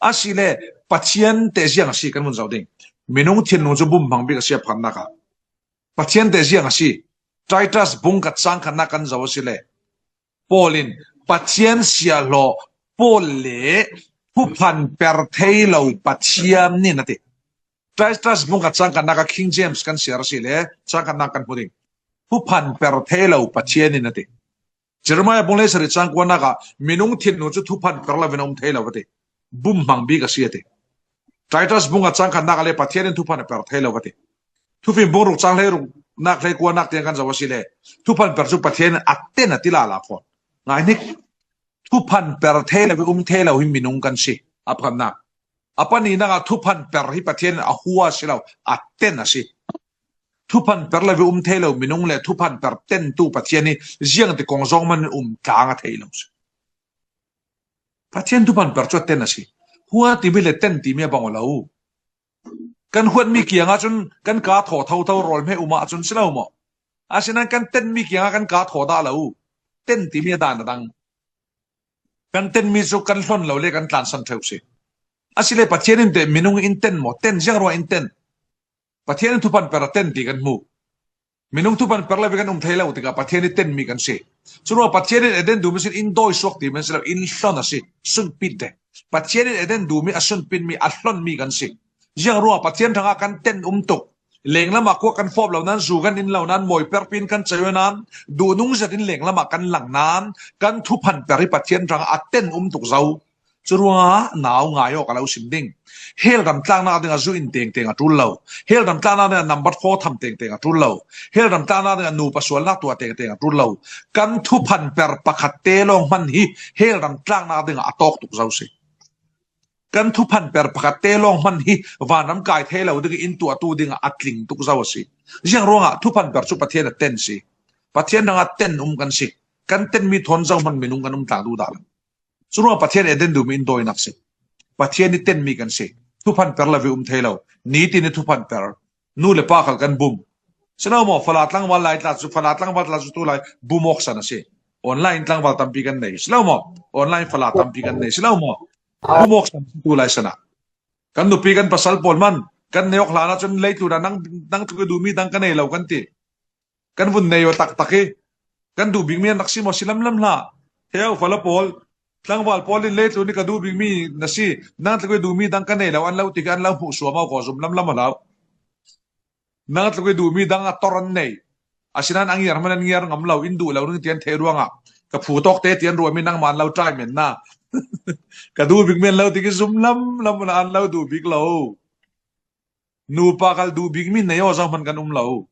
A si le Pathian te ziang a si kan vun zoh ding. Minung thinlung cu bum hmang bik a si a pakhatnak ah. Pathian te ziang a si. Titus bung khat cang khatnak kan zoh a si le Paul in Pathian siahlaw Paul le thuphan per thei lo Pathian nin a ti. Titus bung khat cang khatnak ah King James kan siar a si le cang khatnak kan hmu ding. Thuphan per thei lo Pathian nin a ti. Jeremiah bung hlei sarih cang kuanak ah minung thinlung cu thuphan per lo in a um thei lo a ti. Bum hmang bik a si a ti. Titus bung a cang khatnak ah le Pathian in thuphan a per thei lo a ti. Thufim bung ruk cang hlei ruknak hlei kuanak tiang kan zoh a si le thuphan per cu Pathian in a ten a ti lala fawn. Ngai hnik. Thuphan per thei lo i um thei lo hi minung kan si. A pakhatnak. A pahnihnak ah thuphan per hi Pathian in a hua a si lo, a ten a si. Thuphan per lo i um thei lo minung le thuphan per tentu Pathian hi ziangti kong zong man in um tlang a thei lo si. Pathian thuphan per chu a ten a si. Hua timi le ten timi a bang aw lo. Kan huat mi kiangah chun kan ka thaw thotho rawl hme um ah chun si lo maw? Asinan kan ten mi kiangah kan ka thaw dah lo. Ten timi a dan a dang. Kan ten mi chu kan hlon lo le kan tlansan theu si. Asile Pathian in te minung in ten maw? Ten, ziang ruang in ten? Pathian in thuphan per a ten ti kan hmu. Minung thuphan per lo ve kan um thei lo tikah Pathian in ten mi kan si. Churuah Pathian in Eden dum sin in dawi suak ti men si lo, in hlon a si, sunpin te. Pathian in Eden dum a sunpin mi, a hlon mi kan si. Ziang ruah Pathian thangah kan ten um tuk. Lenglamah kuak kan fawp lo nan, zu kan in lo nan, mawi perpin kan cheu nan, duhnung zet in lenglamah kan lang nan, kan thuphan per hi Pathian thangah a ten um tuk zo. Churuangah nau ngai awk a lo sim ding. Hell ram tlaknak dingah zu in tengteng a tul lo. Hell ram tlaknak dingah number four tham tengteng a tul lo. Hell ram tlaknak dingah nupa sualnak tua tengteng a tul lo. Kan thuphan per pakhat te lawng hman hi hell ram tlaknak dingah a tawk tuk zo si. Kan thuphan per pakhat te lawng hman hi vanram kai thei lo dingin tuahtu dingah a tling tuk zo a si. Ziang ruangah thuphan per chu Pathian a ten si. Pathian thangah ten um kan si. Kan ten mi thawn zo hman minung kan um tlang duhdah lo. Churuah Pathian Eden dum in dawinak si. Pathian i ten mi kan si. Thuphan per lo ve um thei lo. Nitin i thuphan per. Nu le pa khal kan bum. Si lo maw, Fala tlangval lai tla chu, Fala tlangval tla chu tu lai bum awk san a si. Online tlangval tampi kan nei. Si lo maw, online Fala tampi kan nei. Si lo maw, bum awk san a si tu lai sana. Kan nupi kan pasal pawl man kan nei awk hlan ah chun leitlun ah nang, nang tluk i duh mi dang ka nei lo kan ti. Kan vun nei aw taktak hi. Kan duh bik mi an rak si maw, si lamlam hlah. Heu, Fala pawl, tlangval pawl in leitlun i ka duh bik mi na si, nang tluk i duh mi dang ka nei lo an lo ti kha an lo hmuh suam aw kaw zum lamlam hlah. Nang tluk i duh mi dang a tor an nei. Asinan a ngiar hman an ngiar ngam lo, in duh lo ning tian theih ruangah ka phu tawk te tian ruah mi nangmah an lo try men na. Ka duh bik mi an lo ti khi zum lamlam hlah, an lo duh bik lo. Nupa khal duh bik mi nei aw zo hman kan um lo.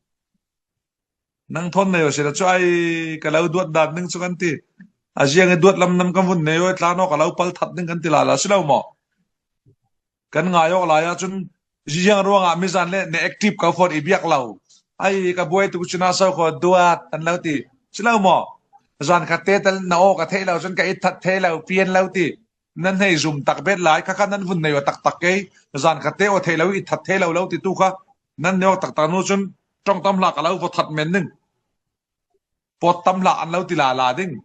Nang thawn nei aw si lo chu ai ka lo duat dan ning chu kan ti. A ziang i duat lamlam kan vun nei aw, tlan aw ka lo pal that ning kan ti lala si lo maw? Kan ngai awk lai ah chun ziang ruangah mi zan le ne active ka phone i biak lo. Ai ka buai tu chuna sau khaw duat an lo ti. Si lo maw? Zan khat te tal na aw ka theih lo chun ka it that thei lo pian lo ti. Nan hei zum tak bet lai kha kha nan vun nei aw taktak kei. Zan khat te aw thei lo, i that thei lo lo ti tu kha. Nan nei aw taktak nu chun ṭawng tam hlah ka lo va that men ning. Pawt tam hlah an lo ti lala ding.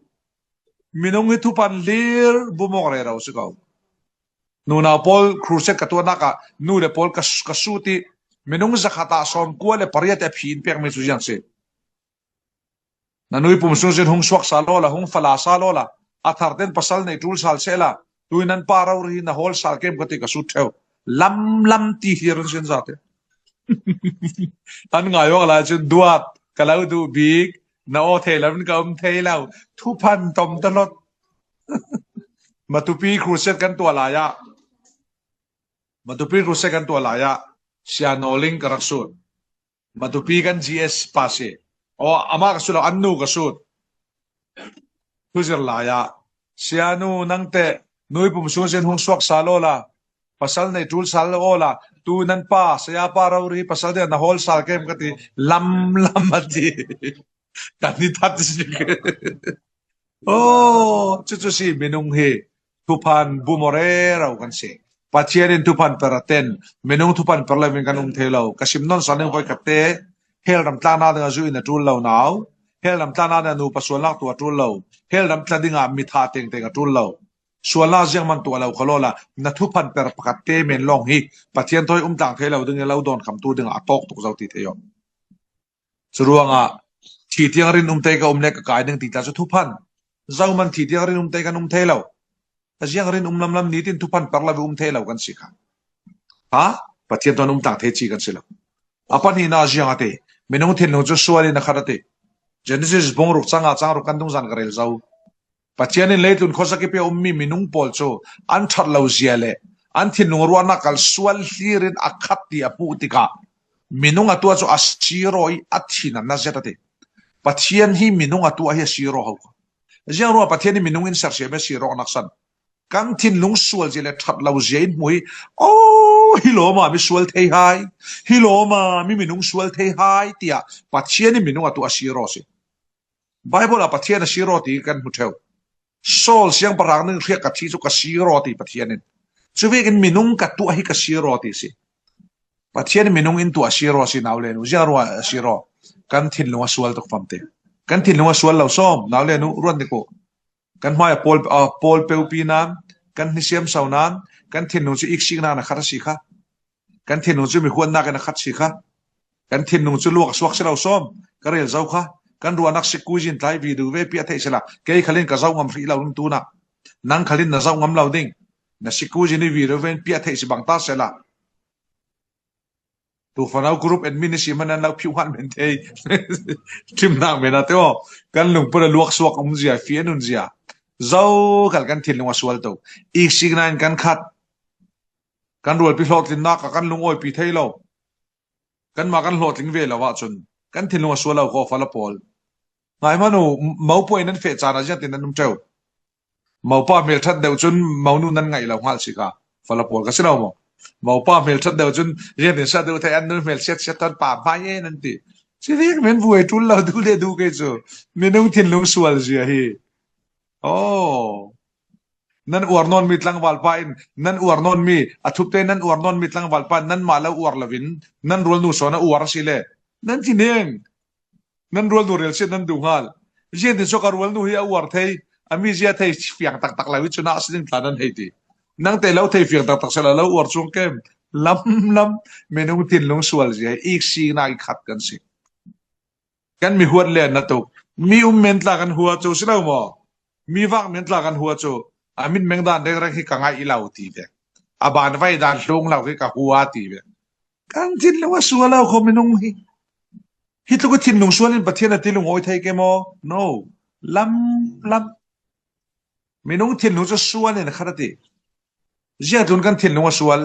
Minung hi thuphan hlir bum awk rero si ko. Nunau pawl crusade ka tuahnak ah nu le pawl ka, ka sut i minung zakhat ah sawmkua le pariat a phi in pek mi cu ziang si. Na nui pum sung sin hung suak sal awla, hung fala sal awla, a thar ten pasal nei tul sal sehla, tui nan pa rori hi na hawl sal kem ka ti ka sut theu. Lam lam ti hlir an sin zate. An ngai awk lai cun duat ka lo duh bik, na aw thei lo in ka um thei lo. Thuphan tom ta hlot. Matupi crusade kan tuah lai ah, Matupi crusade kan tuah lai ah, Sia Nawling ka rak sut. Matupi kan G S pa si. Aw, amah ka sut lo, an nu ka sut. Thuzir lai ah, Sia nu, nang teh nui pum sung sin hung suak sal awla, pasal nei tul sal awla, tu nan pa, saya pa rori pasal te na hawl sal kem ka ti, lam lam a ti. Kan ni that si. Oh, cucu si minung hi thuphan bum aw rero kan si. Pathian in thuphan per a ten, minung thuphan per lo in kan um thei lo. Ka sim nawn sa ning voi ka te, hell ram tlaknak dingah zu in a tul lo nau, hell ram tlaknak dingah nupa sualnak tu a tul lo, hell ram tla dingah mitha tengteng a tul lo. Sualnak ziangman tuah lo kha lawla, na thuphan per pakhat te men lawng hi Pathian thawi um tlang thei lo ding i lo dawn kham tu dingah a tawk tuk zo ti thei aw. Curuangah thi tiang rin um te ka um le ka kai ding ti tla cu thuphan. Zohman thi tiang rin um te kan um thei lo. A ziang rin um lamlam nitin thuphan per lo um thei lo kan si kha. Ha? Pathian thawn um tlang thei ci kan si lo. A pahnihna ziang a ti. Minung thinlung cu sual in a khat a ti. Genesis bung ruk cang a cang ruk kan dungzan ka rel zo. Pathian in leitlun khuazakip i a ummi minung pawl cu an ṭhat lo zia le an thinlung ruahnak kal sual hlir in a khat ti a hmuh tikah minung a tuah cu a siraw i a thin a na zet a ti. Pathian hi minung a tuah hi a siraw ho. Ziang ruah Pathian hi minung in sersiam i a siraw nak san. Kan thinlung sual zia le ṭhat lo zia in hmuh hi, aw, hi lawma mi sual thei hai, hi lawma mi minung sual thei hai tiah Pathian hi minung a tuah a siraw si. Bible ah Pathian a siraw ti kan hmu ṭheu. Saul siangpahrang ding hriak ka thi chu ka sir aw ti Pathian in. Chu vekin minung ka tuah hi ka sir aw ti si. Pathian in minung in tuah sir aw si nau le nu. Ziang ruah a sir aw. Kan thinlung a sual tuk famte. Kan thinlung a sual lo sawm nau le nu ruat ni ko. Kan hmai a pawl, a pawl peupi nan, kan hnisiam sau nan, kan thinlung chu iksikna na khat a si kha. Kan thinlung chu mi huatnak in a khat si kha. Kan thinlung chu luak suak si lo sawm. Ka rel zo kha. Kan ruahnak sikui zin tlai video ve piah theih sila. Kei khalin ka zo ngam hrih lo ding tuna. Nang khalin na zo ngam lo ding. Na sikui zin i video ve piah theih si bang ta sila. Tu fanau group admin ni si man an lo phiu han men thei. Thimnak men a te aw. Kan lungput a luak suak um zia, fian un zia. Zo kal kan thinlung a sual to. Iksikna in kan khat. Kan rualpi hlawhtlinnak ah kan lung awipi thei lo. Kanmah kan hlawhtling ve lo ahcun kan thinlung a sual lo khaw fala pawl. Ngai hmanu, mopuai nan feh caan a ziangtin nan um ṭeu. Mopa hmel ṭhat deuh cun monu nan ngaih lo hngal si kha. Fala pawl ka si lo maw? Mopa hmel ṭhat deuh cun ziangtin sa deuh thei an nun hmel siat siat tawn pa hmai e nan ti. Si vek men vuai ṭul lo duh le duh kei cu. Minung thinlung sual zia hi. Oh. Nan uar nawn mi tlangval pa in, nan uar nawn mi, a thupte nan uar nawn mi tlangval pa in, nanmah lo uar lovin, nan rualnu sawn a uar a si le. Nan thineng. Nan rualnu relsiat nan duh hngal. Ziangtin saw ka rualnu hi a uar thei, a mizia thei fiang taktak lo i cun a si ding tla nan hei ti. Nangte lo thei fiang taktak sila lo uar chuang kem. Lam lam, minung thinlung sual zia, iksiknak i khat kan si. Kan mi huat len na tuk. Mi um men tla kan hua cu si lo maw? Mi vak men tla kan hua cu. A mit meng dan rengreng hi ka ngaih i lo ti ve. A ban vai dan hlung lo hi ka hua ti ve. Kan thinlung a sual lo kho minung hi. Hi tluk i thinlung sual in Pathian a ti lungawi thei ke maw? No. Lam, lam. Minung thinlung cu sual in khat a ti. Ziangtlun kan thinlung a sual.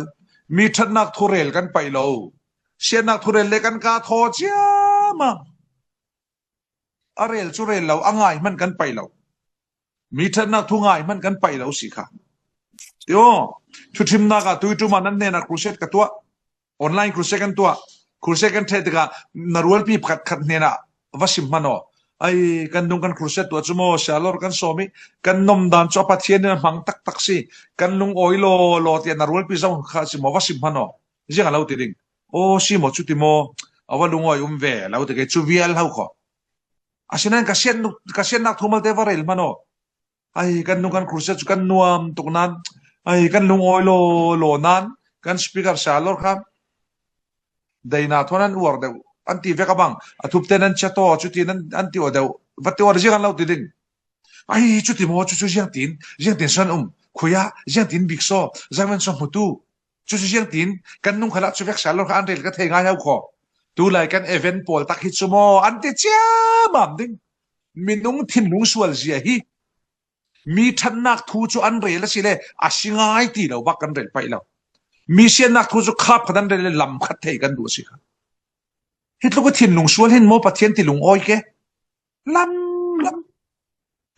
Mi ṭhatnak thurel kan paih lo. Siatnak thurel le kan kaa thaw ciama. A rel cu rel lo, a ngai hman kan paih lo. Mi ṭhatnak thu ngai hman kan paih lo si kha. Tio, thuṭhimnak ah tuiṭum ah nan hnenah crusade ka tuah. Online crusade kan tuah. Crusade kan ṭheh tikah na rualpi pakhat khat hnenah va sim hman aw. Ai, kan nung kan crusade tuah cu maw, sialor kan sawm i, kan nomdan cu a Pathian in a hmang taktak si. Kan lungawi law law tiah na rualpi zong kha si maw, va sim hman aw. Ziang a lo ti ding. Aw, si maw, cuti maw? A va lungawi um ve, lo ti kei cu vial ho kho. Asinain ka siat, ka siatnak thu malte va rel hman aw. Ai, kan nung kan crusade cu kan nuam tuk nan. Ai, kan lungawi law law nan. Kan speaker sialor kha. Daina thawn an uar deuh. An ti vek a bang. A thupte nan chiat aw, cuti nan, an ti aw deuh. Va ti aw ziang an lo ti ding. Ai, cuti maw, cucu ziangtin, ziangtin san um. Khuia, ziangtin bik saw, zangmen saw hmutu. Cucu ziangtin, kan nung khalah cu vek sialor kha an rel ka thei ngai hau kho. Tulai kan event pawl tak hi cu maw, an ti ciamam ding. Minung thinlung sual zia hi. Mi ṭhatnak thu cu an rel a si le, a si ngai ti lo bak kan rel paih lo. Mi siatnak thu cu khap khat an rel le lam khat thei kan duh a si kha. Hi tluk i thinlung sual hin maw Pathian ti lungawi ke? Lam, lam.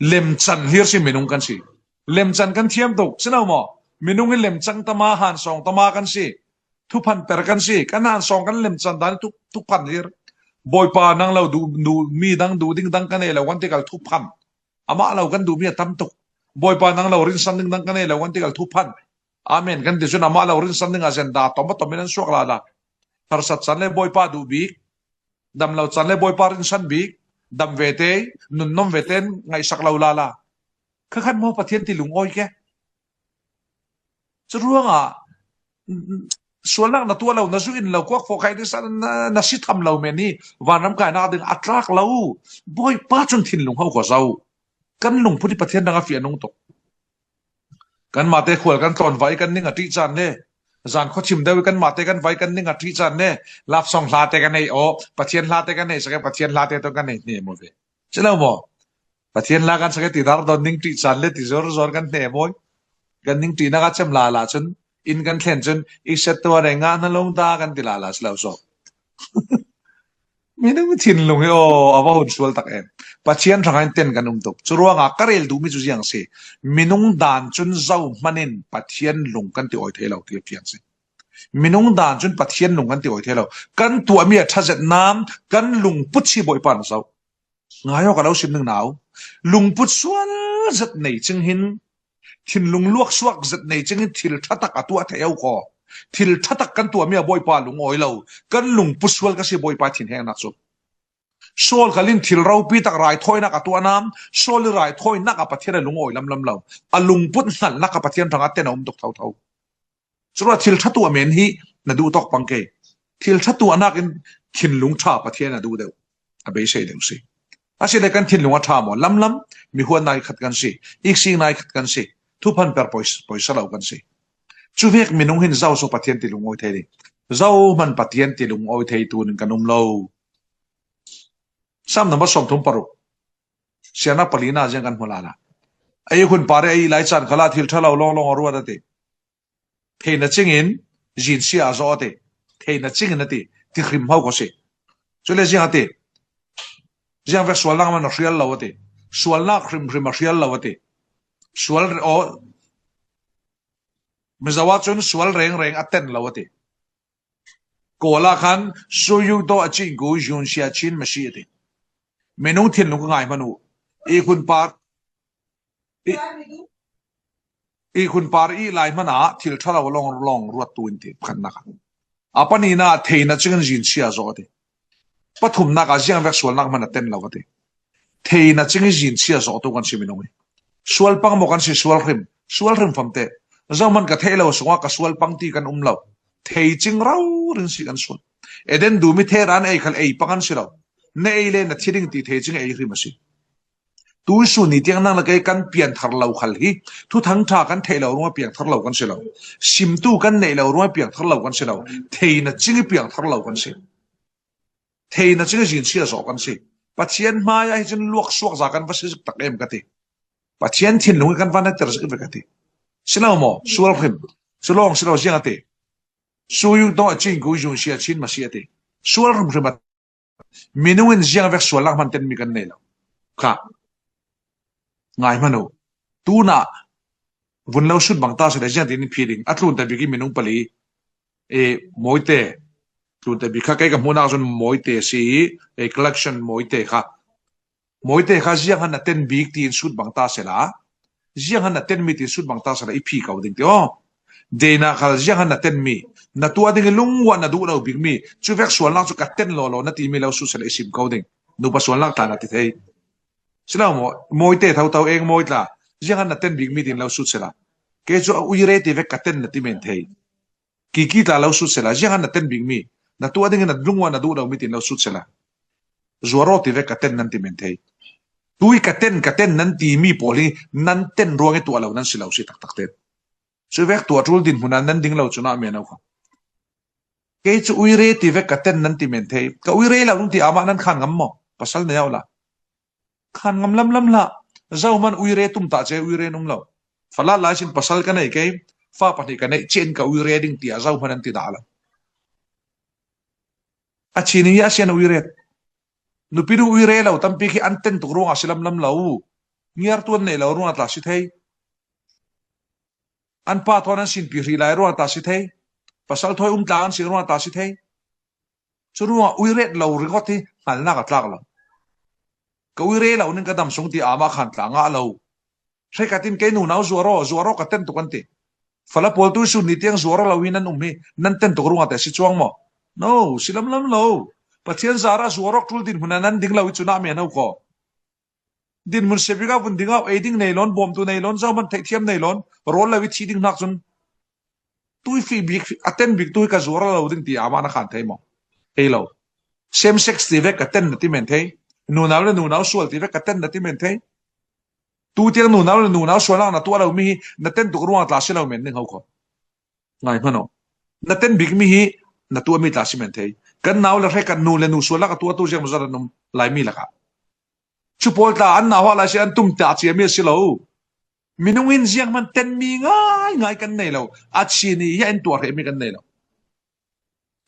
Lemcan hlir si minung kan si. Lemcan kan thiam tuk, si lo maw? Minung hi lemcang tama, hansawng tama kan si. Thuphan per kan si. Kan hansawng kan lemcan dan thu, thuphan hlir. Bawipa nang lo duh, duh, mi dang duh ding dang kan ei lo kan tikal thuphan. Amah lo kan duhmi a tam tuk. Bawipa nang lo rinsan ding dang kan ei lo kan tikal thuphan. Amen kan ti cun amah lo rinsan ding a zenda tom a tom in an suak lala. Harsat can le Bawipa duh bik. Dam lo can le Bawipa rinsan bik, dam vete, nunnom vete ngaihsak lo lala. Kha khan maw Pathian ti lungawi ke? Curuangah sualnak na tuah lo, na zu in lo, kuak fawh khai ding san na, na si tham lo men hi vanram kainak ding a tlak lo. Bawipa cun thinlung ho kho zo. Kan lungput hi Pathian dang a fiah nung tuk. Kanmahte khual kan tlawn vai kan ning a ṭih caan le zan khuachim deuh i kanmahte kan vai kan ning a ṭih caan le lapsawng hlate kan nei aw, Pathian hlate kan nei sak i Pathian hlate tawh kan nei hnem aw ve. Si lo maw? Pathian hla kan sak i tidar dawn ning ṭih caan le ti zor zor kan hnem aw. Kan ning ṭihnak a cem lala cun inn kan thlen cun i set tuah reng ngah hna lawng ta kan ti lala si lo saw. Minung thinlung hi aw, a va hun sual tak em. Pathian hrangah in ten kan um tuk. Curuangah ka rel duhmi cu ziang si. Minung dan cun zohman in Pathian lung kan ti awi thei lo ti a fiang si. Minung dan cun Pathian lung kan ti awi thei lo. Kan tuahmi a ṭha zet nam kan lungput si Bawipa na zoh. Ngai awk a lo sim ning nau. Lungput sual zet nei cing hin, thinlung luak suak zet nei cing hin thil ṭha tak a tuah thei au khaw. Thil ṭha tak kan tuah mi a Bawipa lungawi lo. Kan lungput sual ka si Bawipa thinhengnak cu. Saul khal in thil ropi tak raithawinak a tuahna, Saul i raithawinak a Pathian a lungawi lamlam lo. A lungput hngalnak a Pathian hrang a ten a um tuk thotho. Curuah thil ṭha tuah men hi na duh tawk pang ke. Thil ṭha tuahnak in thinlung ṭha Pathian a duh deuh, a beisei deuh si. Asile kan thinlung a ṭha maw? Lamlam, mi huat nai khat kan si, iksik nai khat kan si, thuphan per poi, poisa lo kan si. Cuvek minung hin zo so Pathian ti lungawi thei ding. Zo hman Pathian ti lungawi thei tunin kan um lo. Sam number sawmthum paruk. Siarnak palina ziang kan hmu lala. Ei hun pare ei lai caan khala thil ṭha lo lawnglawng a ruat a ti. Theihna cingin zinsia a zawh a ti. Theihna cingin a ti. Ti hrim hau ko si. Cule ziang a ti. Ziang vek sualnak man a hrial lo a ti. Sualnak hrimhrim a hrial lo a ti. Sual aw, Mizo ah cun sual rengreng a ten lo a ti. Kawl ah khan suyuk dawh a cingku yunsia chin masi a ti. Minung thinlung ka ngai hman uh. I hun par i, i hun par i lai hmanah thil ṭha lo lawng, lawng ruat tu in ti pakhatnak ah. A panina theihna cingin zinsia zawh a ti. Pathumnak ah ziang vek sualnak hman a ten lo a ti. Theihna cingin zinsia zawh tu kan si minung hi. Sual pang maw kan si sual hrim? Sual hrim famte. Zohman ka theih lo sungah ka sual pang ti kan um lo. Thei cing rau rin si kan sual. Eden dumi thera na ei khal ei pang an si lo. Na ei le na thi ding ti thei cing ei hrim a si. Tuisun ni tiang nang le kei kan pianthar lo khal hi. Thuthang ṭha kan theih lo ruangah piangthar lo kan si lo. Simtu kan neih lo ruangah piangthar lo kan si lo. Theihna cing i piangthar lo kan si. Theihna cing i zinsia zawh kan si. Pathian hmaiah hi cun luak suak za kan va si zik tak em ka ti. Pathian thinlung i kan va natter zik ve ka ti. Si lo maw? Sual hrim. Su lawng si lo ziang a ti. Suyuk dawh a cingku yunsia chin masi a ti. Sual hrimhrim a minung in ziang vek sualnak hman tenmi kan nei lo. Kha. Ngai hman uh. Tunah vun lo sut bang ta sele ziang tin phi ding. A tlunta bik i minung pali. E, mawite. Tlunta bik kha kei ka hmuhnak cun mawite si i, e, collection mawite kha. Mawite kha ziang han na ten bik tiin sut bang ta sela. Ziang han na tenmi tiin sut bang ta sela i phi ko ding ti aw. Deina khal ziang han na tenmi. Na tuah ding i lungua na duh lo bikmi. Cuvek sualnak cu ka ten lawlaw na timi lo sut sela i sim ko ding. Nupa sualnak tla na ti thei. Si lo maw, mawite thotho eng mawi tla. Ziang han na ten bikmi tiin lo sut sela. Kei cu a uire ti vek ka ten na ti men thei. Kiki tla lo sut sela, ziang han na ten bikmi, na tuah dingin na lungua na duh lomi tin lo sut sela. Zuaraw ti vek ka ten nan ti men thei. Tui ka ten, ka ten nan timi pawl hi nan ten ruang i tuah lo nan si lo si taktak ten. Cuvek tuah tul dinhmun ah nan ding lo cun ah men au kha. Kei cu uire ti vek ka ten nan ti men thei. Ka uire lo nan ti amah nan khan ngam maw? Pasal na yau la. Khan ngam lamlam hlah. Zohman uire tum tah ce uire an um lo. Falat lai sin pasal ka nei kei, fa pahnih ka neih cian ka uire ding tiah zohman an ti dah lo. A chin i a sian uire. Nupi nu uire lo tampi khi an ten tuk ruangah si lamlam lo. Ngiar tuan nei lo ruangah tla si thei. An pa thawn an sinpi hrih lai ruangah tla si thei. Pasal thawi um tla an si ruangah tla si thei. Cu ruangah uiret lo ringawt hi hngalnak a tlak lo. Ka uire lo ning ka dam sung ti amah khan tla ngah lo. Hre ka tin kei nunau zuaraw, zuaraw ka ten tuk an ti. Fala pawl tuisun ni tiang zuaraw lo hi nan um hi nan ten tuk ruangah te si cuang maw? No, si lamlam lo. Pathian zarah zuaraw tul dinhmun ah nan ding lo i cunah men ho khaw. Dinhmun sepik ah vun ding ah ei ding nei lawn, bawmtu nei lawn, zohman theihthiam nei lawn, rawl lo i thi ding hnak cun tuifi bik, a ten bik tu hi ka zuar lo ding ti amah na khan thei maw? Ei lo. Same sex ti vek ka ten na ti men thei. Nunau le nunau sual ti vek ka ten na ti men thei. Tu tiang nunau le nunau sualnak na tuah lo mi hi na ten tuk ruangah tla si lo men ding ho kho. Ngai hmano. Na ten bik mi hi na tuah mi tla si men thei. Kan nau le hre kan nu le nu sualnak a tuah tu ziang maw zat an um lai mi lakah. Cu pawl tla an nau ah lai si an tum ta ciami a si lo. Minung in ziang hman tenmi ngaingai kan nei lo. A chini hi an tuah hrehmi kan nei lo.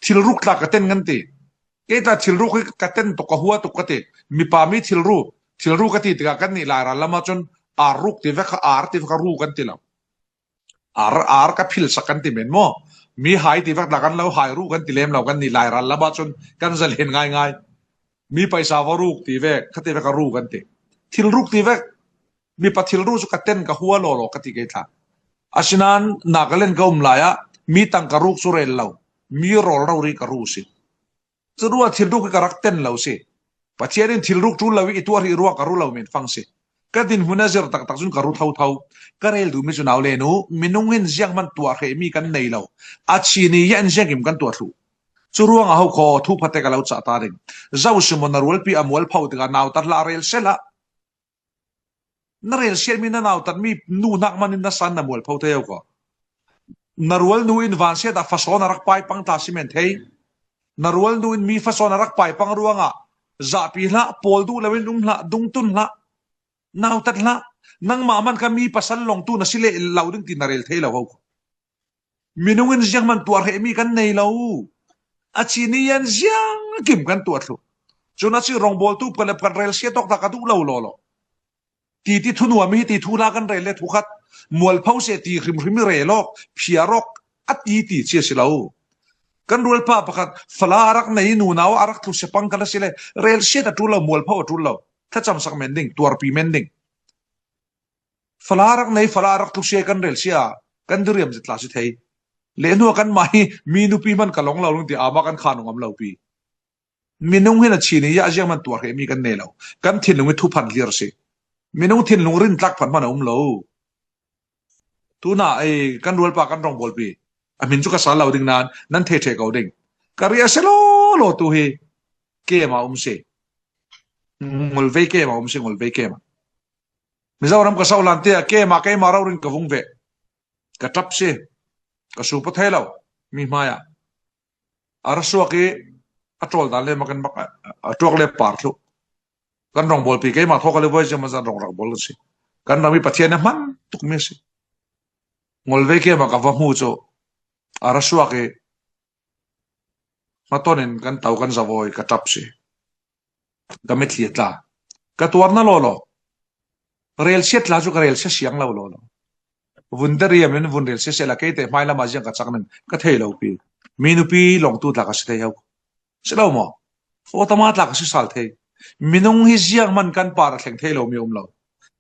Thil ruk tla ka ten kan ti. Kei tla thil ruk hi ka ten tuk ka hua tuk ka ti. Mipa mi thil ru, thil ru ka ti tikah kan nih Lairal lam ah cun ar ruk ti vek kha ar ti vek kha ru kan ti lo. Ar, ar ka philsak kan ti men maw? Mi hai ti vek tla kan lo hai ru kan ti lem lo kan nih Lairal lam ah cun kan zalen ngaingai. Mi paisa va ruk ti vek, kha ti vek a ru kan ti. Thilruk ti vek. Mipa thilruk cu ka ten ka hua lawlaw ka ti kei thla. Asinan Nagaland ka um lai ah mi tang ka ruk cu rel lo, mi rawl rori ka ru si. Curuah thilruk hi ka rak ten lo si. Pathian in thilruk ṭul lo i tuah hrih ruang ka ru lo men fang si. Ka dinhmun a zir taktak cun ka ru thotho. Ka rel duhmi cu nau le nu, minung in zianghman tuah hrehmi kan nei lo. A chini ah in ziangkim kan tuah thluh. Cu ruangah ho khaw thu phate ka lo cah ta ding. Zo si maw na rualpi a mualpho tikah nautat hlah, rel se hlah. Na relsiatmi na nautatmi nu hnak manin na san na mualpho thei ko. Na rualnu in vansiat ah fasawn a rak pai pang ta si men thei. Na rualnu in mi fasawn a rak pai pang ruangah zahpi hlah, pawl duh loin um hlah, dungtun hlah, nautat hlah. Nangmah man kha mi pasal lawngtu na si leh lo ding ti na rel thei lo ho. Minung in zianghman tuah hrehmi kan nei lo. A chini ah in ziangkim kan tuah thluh. Cun a ci rawngbawltu pakhat le pakhat relsiat awk ta ka duh lo lawlaw. Titi thunuam hi ti thuhla kan rel le thukhat mualpho seh ti hrimhrim i rel awk, phiar awk a titi ci a si lo. Kan rualpa pakhat fala a rak nei, nunau a rak tlu sepang kal a si le relsiat a ṭul lo, mualpho a ṭul lo. Thlacamsak men ding, tuarpi men ding. Fala rak nei, fala rak tlu sia kan rel sia, kan diriam zet tla si thei. Le hnuah kanmah hi mi nupi hman ka lawng lo ning ti ama kan khan ngam lo pi. Minung hin a chini ah zianghman tuah hrehmi kan nei lo. Kan thinlung hi thuphan hlir si. Minung thinlung rintlak phan hman a um lo. Tuna ei kan rualpa kan rawngbawlpi, a hmin cu ka sal lo ding nain nan thei ṭheh ko ding. Ka riah a si lawlaw tu hi kem a um si. Ngulvei kem a um si, ngulvei kem a. Mizoram ka sauhlan te ah keimah, keimah rori in ka vung ve. Ka ṭap si. Ka supa thei lo mi hmai ah. A ra suak i a ṭawl dan le maw kan mak, a ṭuak le par thluh. Kan rawngbawlpi keimah thawk a le voi zia man zan rawng rak bawl kan si. Kan ram i Pathian a hman tukmi a si. Ngolvei keimah ka va hmu cu a ra suak i hmatawn in kan to kan zavawi ka ṭap si. Ka mitthli a tla. Ka tuarna lawlaw. Relsiat tla cu ka relsia siang lo lawlaw. Vun dariam in vun relsia sehla keite hmai lamah ziang ka cak ning ka thei lo pi. Mi nupi lawngtu tla ka si thei ho. Si lo maw? Fawtama tla ka si sal thei. Minung hi ziang hman kan par a thleng thei lo mi a um lo.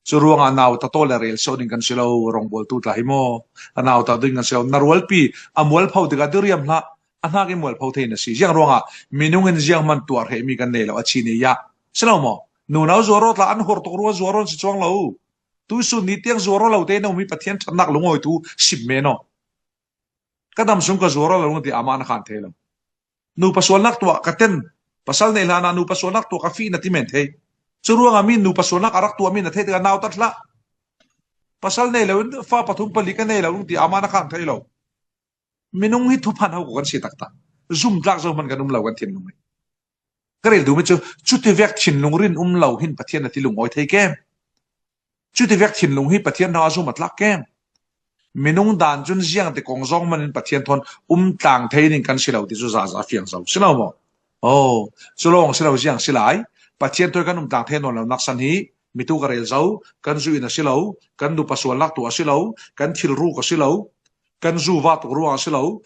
Cu ruangah a nautat aw le rel sawh ding kan si lo, rawngbawltu tla hi maw? A nautat ding kan si lo. Na rualpi a mualpho tikah diriam hlah, a hnakin mualpho thei na si. Ziang ruangah minung in ziang hman tuah hrehmi kan nei lo, a chini ah. Si lo maw? Nunau zuar aw tla an hur tuk ruangah zuar aw an si cuang lo. Tuisun ni tiang zuar aw lo te na um hi Pathian ṭhatnak lungawi thu sim men aw. Ka dam sung ka zuar aw lo ti amah na khan thei lo. Nupa sualnak tuah ka ten, pasal nei hlanah nupa sualnak tuah ka fih na ti men thei. Cu ruangah mi nupa sualnak a rak tuahmi na theih tikah nautat hlah. Pasal nei lo in fa pathum pali ka nei lo ti amah na khan thei lo. Minung hi thuphan ho ko kan si taktak. Zumtlak zo hman kan um lo kan thinlung hi. Ka rel duhmi cu cutivek thinlung rin um lo hin Pathian a ti lungawi thei kem. Cutivek thinlung hi Pathian hna zum a tlak kem. Minung dan cun ziang te kong zong manin Pathian thawn um tlang thei ning kan si lo ti cu zaza fiang zo si lo maw? Oh, cu lawng si lo ziang si lai. Pathian thawi kan um tlang thei nawn lo naksan hi mitu ka rel zo, kan zu in a si lo, kan nupa sualnak tuah a si lo, kan thil ruk a si lo, kan zu va tuk ruang a si lo,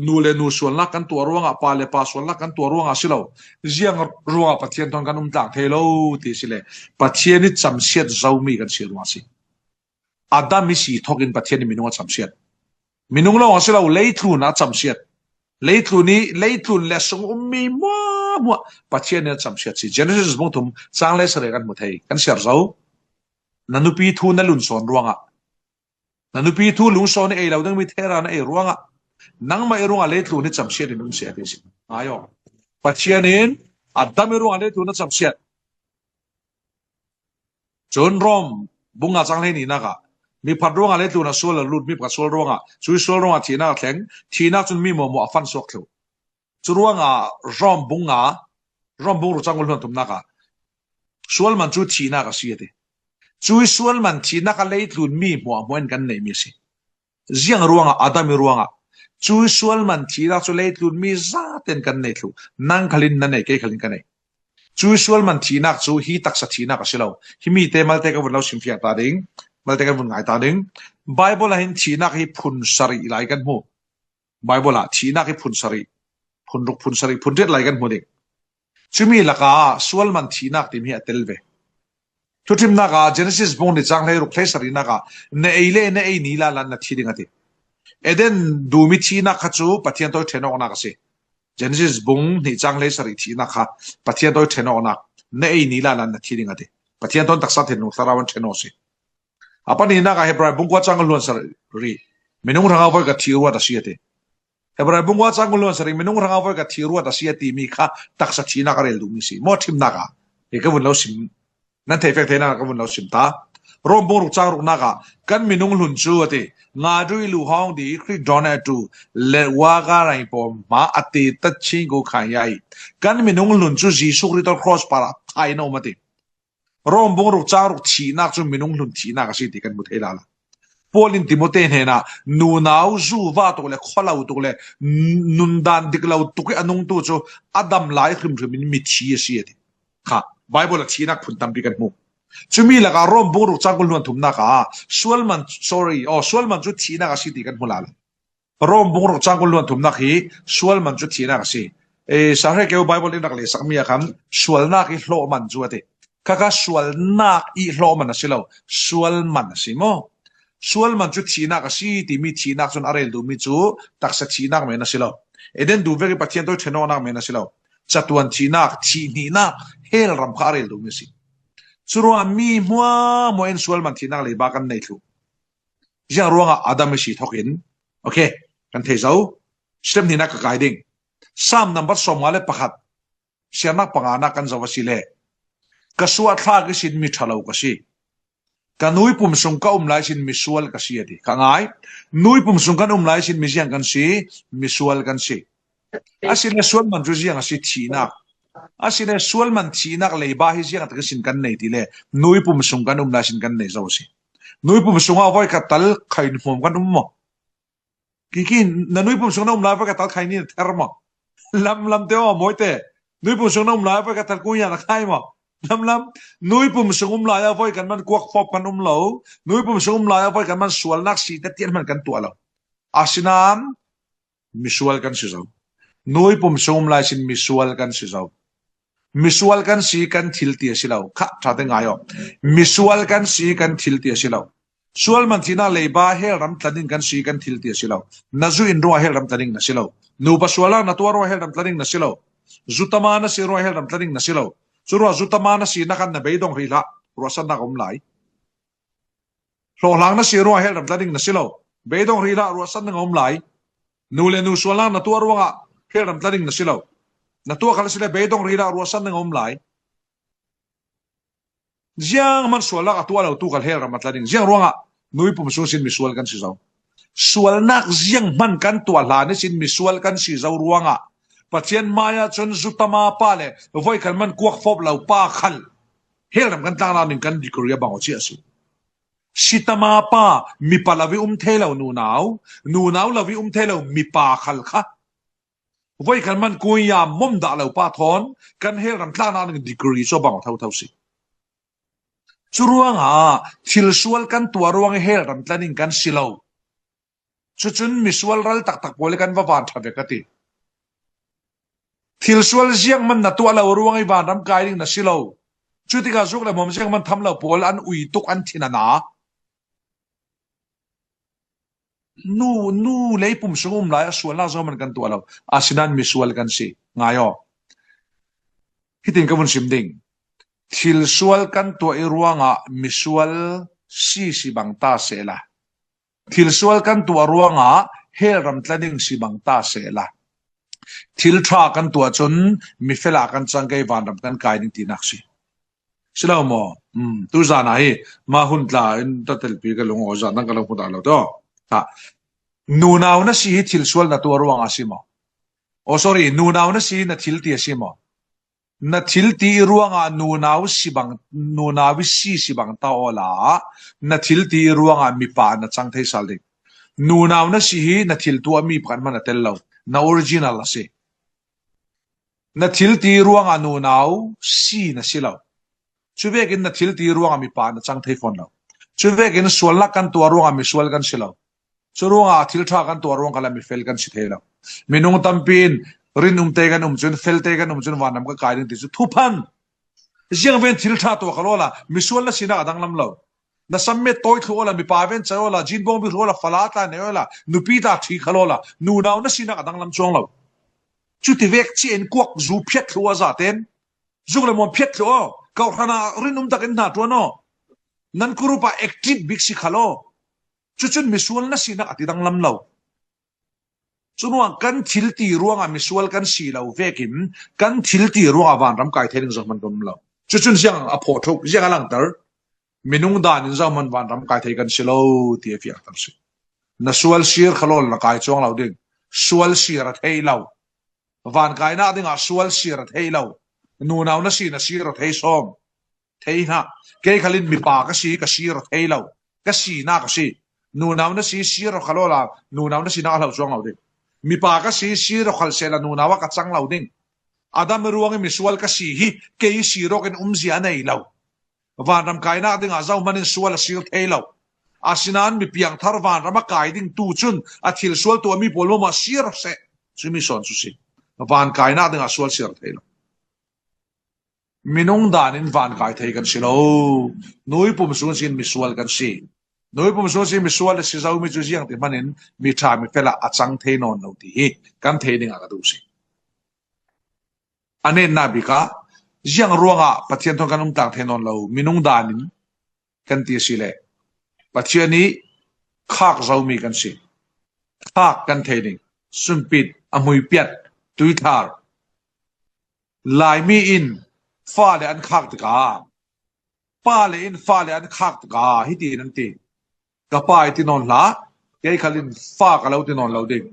nu le nu sualnak kan tuah ruangah, pa le pa sualnak kan tuah ruangah a si lo. Ziang ruangah Pathian thawn kan um tlang thei lo ti si le Pathian i camsiat zomi kan si ruang a si. Adam i si thokin Pathian in minung a camsiat. Minung lawng a si lo, leitlun a camsiat. Leitlun i, leitlun le sung ummi hmuahhmuah Pathian in a camsiat si. Genesis bung thum cang le sarih kan hmu thei, kan siar zo. Na nupi thu na lun sawn ruangah, na nupi thu lungsawn i ei lo dingmi thera na ei ruangah, nangmah i ruangah leitlun hi camsiat in um si a ti si. Ngai aw. Pathian in Adam i ruangah leitlun a camsiat. Cun Rom bung nga cang hleini nak ah, mi phat ruangah leitlun a sual a lut, mi pakhat sual ruangah, cui sual ruangah thihnak a thleng, thihnak cun mi hmuahhmuah a fan suak thluh. Cu ruangah Rom bung nga, Rom bung ruk cang hluan thumnak ah, sual man cu thihnak a si a ti. Cui sual man thihnak a leitlun mi hmuahhmuah in kan neihmi a si. Ziang ruangah, Adam i ruangah, cui sual man thihnak cu leitlun mi zaten kan nei thluh. Nang khalin na nei, kei khalin ka nei. Cui sual man thihnak cu hi taksa thihnak a si lo. Hi mi te malte kan vun lo simfiang ta ding, malte kan vun ngai ta ding. Bible ah hin thihnak hi phun sarih lai kan hmu. Bible ah thihnak hi phun sarih, phun ruk, phun sarih, phun riat lai kan hmu ding. Cumi lakah sual man thihnak timi hi a tel ve. Thuthimnak ah Genesis bung nih cang hleiruk hleisarihnak ah na ei le na ei ni lala na thi ding a ti. Eden dum i thihnak kha cu Pathian thawi ṭhen awknak a si. Genesis bung nih cang hleisarih thihnak kha Pathian thawi ṭhen awknak, na ei ni lala na thi ding a ti. Pathian thawn taksa thinlung thlarau an ṭhen aw si. A pahnihnak ah Hebrai bung kua cang hluan sarih, minung hrangah voi ka thih ruat a si a ti. Hebrai bung kua cang hluan sarih, minung hrangah voi ka thih ruat a si a timi kha taksa thihnak a rel duhmi si. Maw thimnak ah hi ka vun lo sim, nan thei fek theinak ka vun lo sim ta. Rom bung ruk cang ruknak ah kan minung hlun cu a ti. Nga dui lu hawng di Khrih dawn a tu le wa ga rai pawm hma a ti ta ching ko khai ai. Kan minung hlun cu Jesuh Khrih thawn cross par ah thai na um a ti. Rom bung ruk cang ruk thihnak cu minung hlun thihnak a si ti kan hmu thei lala. Paul in Timote hnenah nunau zu va tuk le khua lo tuk le nundan dik lo tuk i a nungtu cu a dam lai hrimhrim in mithi a si a ti. Kha Bible a thihnak phun tampi kan hmu. Cumi lakah Rom bung ruk cang kul hluan thumnak ah sualman, sorry, oh, sualman cu thihnak a si ti kan hmu lala. Rom bung ruk cang kul hluan thumnak hi sualman cu thihnak a si. E, Sahre keu Bible in rak lesakmi ah khan sualnak i hlawhman cu a ti. Khakha sualnak i hlawhman a si lo, sualman a si maw? Sualman cu thihnak a si timi thihnak cun a rel duhmi cu taksa thihnak men a si lo. Eden dum vek i Pathian thawi ṭhen awknak men a si lo. Catuan thihnak, thih hnihnak, hell ram kha a rel duhmi a si. Curuangah mi hmuahhmuah in sualman thihnak leiba kan nei thluh. Ziang ruangah Adam i si thokin, okay, kan thei zo. Step hnihnak ka kai ding. Sam nambat sawmnga le pakhat, siarnak panganak kan zoh a si le, ka suahthlak ihsin mi ṭha lo ka si. Ka nui pum sung ka um lai sin misual ka si a ti. Ka ngai, nui pum sung kan um lai sin mi ziang kan si, misual kan si. A si le sual man cu ziang a si, thihnak. A si le sual man thihnak leiba hi ziang a tak ihsin kan nei ti le, nui pum sung kan um lai sin kan nei zo a si. Nui pum sungah voi ka tal khain hmuam kan um maw? Kiki, na nui pum sung na um lai voi ka tal khain in a ther maw? Lam lam te aw, mawi te. Nui pum sung na um lai voi ka tal kung yan a khai maw? Lam lam. Nui pum sung um lai a voi kan man kuak fawp kan um lo. Nui pum sung um lai a voi kan man sualnak si te tian man kan tuah lo. Asinan misual kan si zo. Nui pum sung um lai sin misual kan si zo. Misual kan si kan thil ti a si lo. Kha ṭha te ngai aw. Misual kan si kan thil ti a si lo. Sual man thihnak leiba hell ram tla ding kan si kan thil ti a si lo. Na zu in ruah hell ram tla ding na si lo. Nupa sualnak na tuah ruah hell ram tla ding na si lo. Zutama na si ruah hell ram tla ding na si lo. Curuah zutama na si na khan na beidong hrih hlah, ruahsannak a um lai. Hlawhhlang na si ruah hell ram tla ding na si lo. Beidong hrih hlah, ruahsan ding a um lai. Nu le nu sualnak na tuah ruangah hell ram tla ding na si lo. Na tuah khal a si le beidong hrih hlah, ruahsan ding a um lai. Ziang hman sualnak a tuah lo tu khal hell ram a tla ding. Ziang ruangah nui pum sung sin misual kan si zo. Sualnak ziang hman kan tuah hlan ihsin misual kan si zo ruangah Pathian hmaiah cun zutama pa le voi kan man kuak fawp lo pa khal hell ram kan tlaknak ding kan degree a bang aw cia a si. Sitama pa, mipa lo i um thei lo nunau, nunau lo i um thei lo mipa khal kha voi kan man kuya mom dah lo pa thawn kan hell ram tlaknak ding degree cu a bang aw thotho si. Curuangah thil sual kan tuah ruang i hell ram tla ding kan si lo. Cucun misual ral taktak pawl i kan va van ṭha ve ka ti. Thil sual ziang man na tuah lo ruang i vanram kai ding na si lo. Cutikah zuk le hmawm ziang man tham lo pawl an ui tuk, an thin a na. Nu, nu lei pum sung um lai a sualnak zo man kan tuah lo. Asinan misual kan si. Ngai aw. Hitin ka vun sim ding. Thil sual kan tuah i ruangah misual si si bang ta sehla, thil sual kan tuah ruangah hell ram tla ding si bang ta sehla, thil ṭha kan tuah cun mifel ah kan cang, kei vanram kan kai ding tinak si. Si lo maw? Um, tu zan ah hi, ma hun tla in ta telpi ka lung aw, zan dang ka lung hun ah lo tawh. Ha. Nunau na si hi thil sual na tuah ruangah si maw? Oh, sorry, nunau na si hi na thil ti a si maw? Na thil ti i ruangah nunau si bang, nunau i si si bang ta awla, na thil ti i ruangah mipa na cang thei sal ding. Nunau na si hi na thil tuahmi pakhat hmanh a tel lo, na original a si. Na thil ti i ruangah nunau si na si lo. Cuvekin na thil ti i ruangah mipa na cang thei fawn lo. Cuvekin sualnak kan tuah ruangah misual kan si lo. Curuangah thil ṭha kan tuah ruang khalah mifel kan si thei lo. Minung tampi in rin um te kan um cun, fel te kan um cun, vanram ka kai ding ti cu thuphan. Ziang ven thil ṭha tuah kha lawla, misual na sinak a danglam lo. Na sammet tawi thluh awla, mipa ven chai awla, jean bawng bik thluh awla, fala tla nei awla, nupi tla ṭhi kha lawla, nunau na sinak a danglam chuang lo. Chuti vek ci en kuak zu phiat thluh a zaten. Zuk le muam phiat thluh aw, kau hrana rin um takin hna ṭuan aw. Nan kurupa active bik si kha law. Cucun misual na sinak a ti danglam lo. Curuang kan thil ti ruangah misual kan si lo vekin kan thil ti ruangah vanram kai thei ding zohman kan um lo. Cucun ziang a phawh thuk, ziang a langter, minung dan in zohman vanram kai thei kan si lo ti a fiangter si. Na sual sir kha law na kai cuang lo ding. Sual sir a thei lo. Van kainak dingah sual sir a thei lo. Nunau na si na sir a thei sawm. Thei hna. Kei khalin mipa ka si, ka sir a thei lo. Ka sinak ka si. Nunau na si, sir a kha lawla, nunau na sinak a hlo cuang lo ding. Mipa ka si, sir a khal sehla, nunau a ka cang lo ding. Adam ruangin misual ka si hi, kei sir awkin umzia nei lo. Vanram kainak dingah zohmanin sual a sir thei lo. Asinain mi piangthar vanram a kai ding tu cun a thil sual tuahmi pawl mama sir seh. Cumi sawn cu si. Van kainak dingah sual sir thei lo. Minung dan in van kai thei kan si lo. Nui pum sung sin misual kan si. Nui pum sung sin misual a si zomi cu ziang ti hmanin mi ṭha mi fel ah a cang thei nawn lo ti hi kan thei dingah ka duh si. A netnak bik ah ziang ruangah Pathian thawn kan um tlang thei nawn lo. Minung dan in kan ti a si le Pathian i khak zomi kan si. Khak kan thei ding. Sumpit, a hmuipiat, tuithar. Laimi in fale an khak tikah, pale in fale an khak tikah, hitin an ti. Ka pa i ti nawn hlah, kei khalin fa ka lo ti nawn lo ding.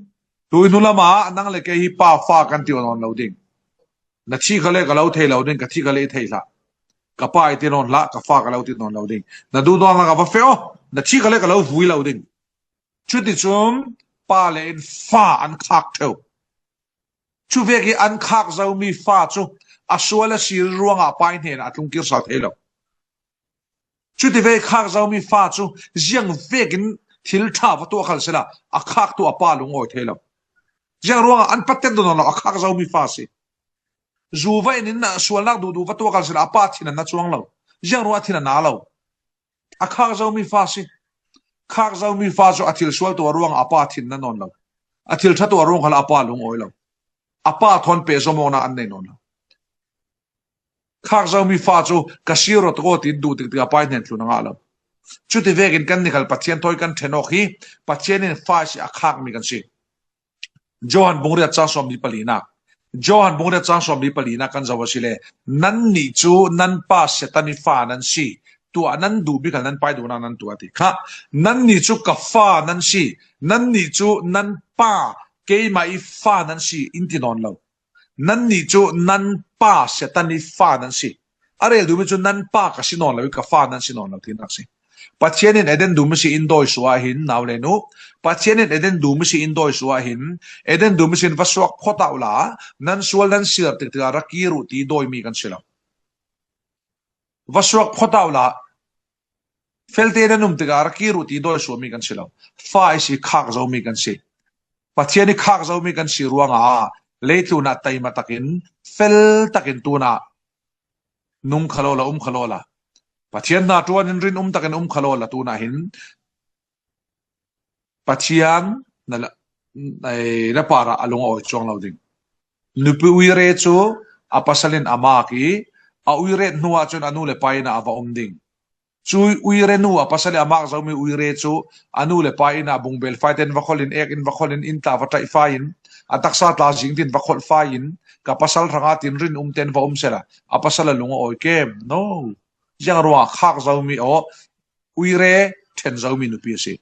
Tui hnu lamah nang le kei hi pa fa kan ti nawn lo ding. Na thih kha le ka lo thei lo ding, ka thih kha le i thei hlah. Ka pa i ti nawn hlah, ka fa ka lo ti nawn lo ding. Na duhduh nak a va feh aw, na thih kha le ka lo vui lo ding. Cuticun pale in fa an khak ṭheu. Cu vek i an khak zomi fa cu a sual a si ruangah pa i hnenah a tlungkir sal thei lo. Cuti ve khak zomi fa cu ziang vekin thil ṭha va tuah khal sila a khak tu a pa lungawi thei lo. Ziang ruangah an paten dun lo a khak zomi fa si. Zu va in in sualnak duhduh va tuah khal sila a pa thin an na cuang lo. Ziang ruangah thin a na lo. A khak zomi fa si. Khak zomi fa cu a thil sual tuah ruangah a pa thin na nawn lo. A thil ṭha tuah ruang khalah a pa lungawi lo. A pa thawn pehzom awknak an nei nawn lo. Khak zomi fa cu ka si rawt ko tin duh tiktik a pa i hnen thlun a ngah lo. Cuti vekin kan nikhal Pathian thawi kan ṭhen awk hi Pathian in fa si a khakmi kan si. Johan bung riat cang sawm li palinak. Johan bung riat cang sawm li palinak kan zoh a si le. Nannih cu nan pa Satan i fa nan si. Tuah nan duh bik nan pa i duhnak nan tuah ti kha. Nannih cu ka fa nan si. Nannih cu nan pa keimah i fa nan si in ti nawn lo. Nannih cu nan pa Satan i fa nan si. A rel duhmi cu nan pa ka si nawn lo i ka fa nan si nawn lo tinak si. Pathian in Eden dum si in dawi suah hin nau le nu. Pathian in Eden dum si in dawi suah hin Eden dum sin va suak phawt uh la nan sual nan siar tiktik a ra kir uh ti dawimi kan si lo. Va suak phawt uh la felte nan um tikah ra kir uh ti dawi suahmi kan si lo. Fa i si khak zomi kan si. Pathian i khak zomi kan si ruangah leitlun ah taima takin fel takin tunah nung kha lawla um kha lawla Pathian hna ṭuan in rin um takin um kha lawla tunah hin Pathian na, na, na parah a lung a awi cuang lo ding. Nupi uire cu a pasal in a mak i a uire hnu ahcun a nu le pa inn ah a va um ding. Cu uire nu a pasal i a mak zomi uire cu a nu le pa inn ah bungbel fai ten va kholh in ek in va kholh in inn tla va ṭaih fai in a taksa tla zing tin va kholh fai in ka pasal hrangah tin rin um ten va um sela a pasal a lung a awi kem. No. Ziang ruangah khak zomi aw uire ṭhen zomi nupi a si.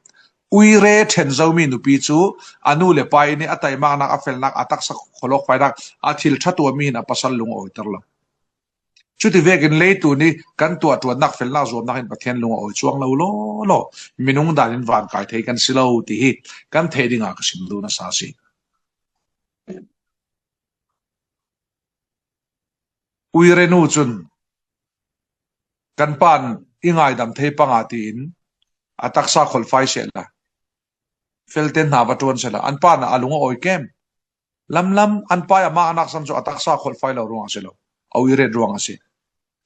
Uire ṭhen zomi nupi cu a nu le pa inn i a taimaknak a felnak a taksa kholawk fainak a thil ṭha tuahmi hin a pasal lung a awiter lo. Cuti vekin leitlun i kan tuahṭuannak felnak zuamnak hin Pathian lung a awi cuang lo law law minung dan in van kai thei kan si lo ti hi kan theih dingah ka sim duh nasa a si. Uire nu cun kan pa i ngaidam thei panga tiin a taksa kholh fai sehla felte hna va ṭuan sehla an pa a lung a awi kem. Lamlam an pa i a maknak san cu a taksa kholh fai lo ruang a si lo. A uire ruang a si.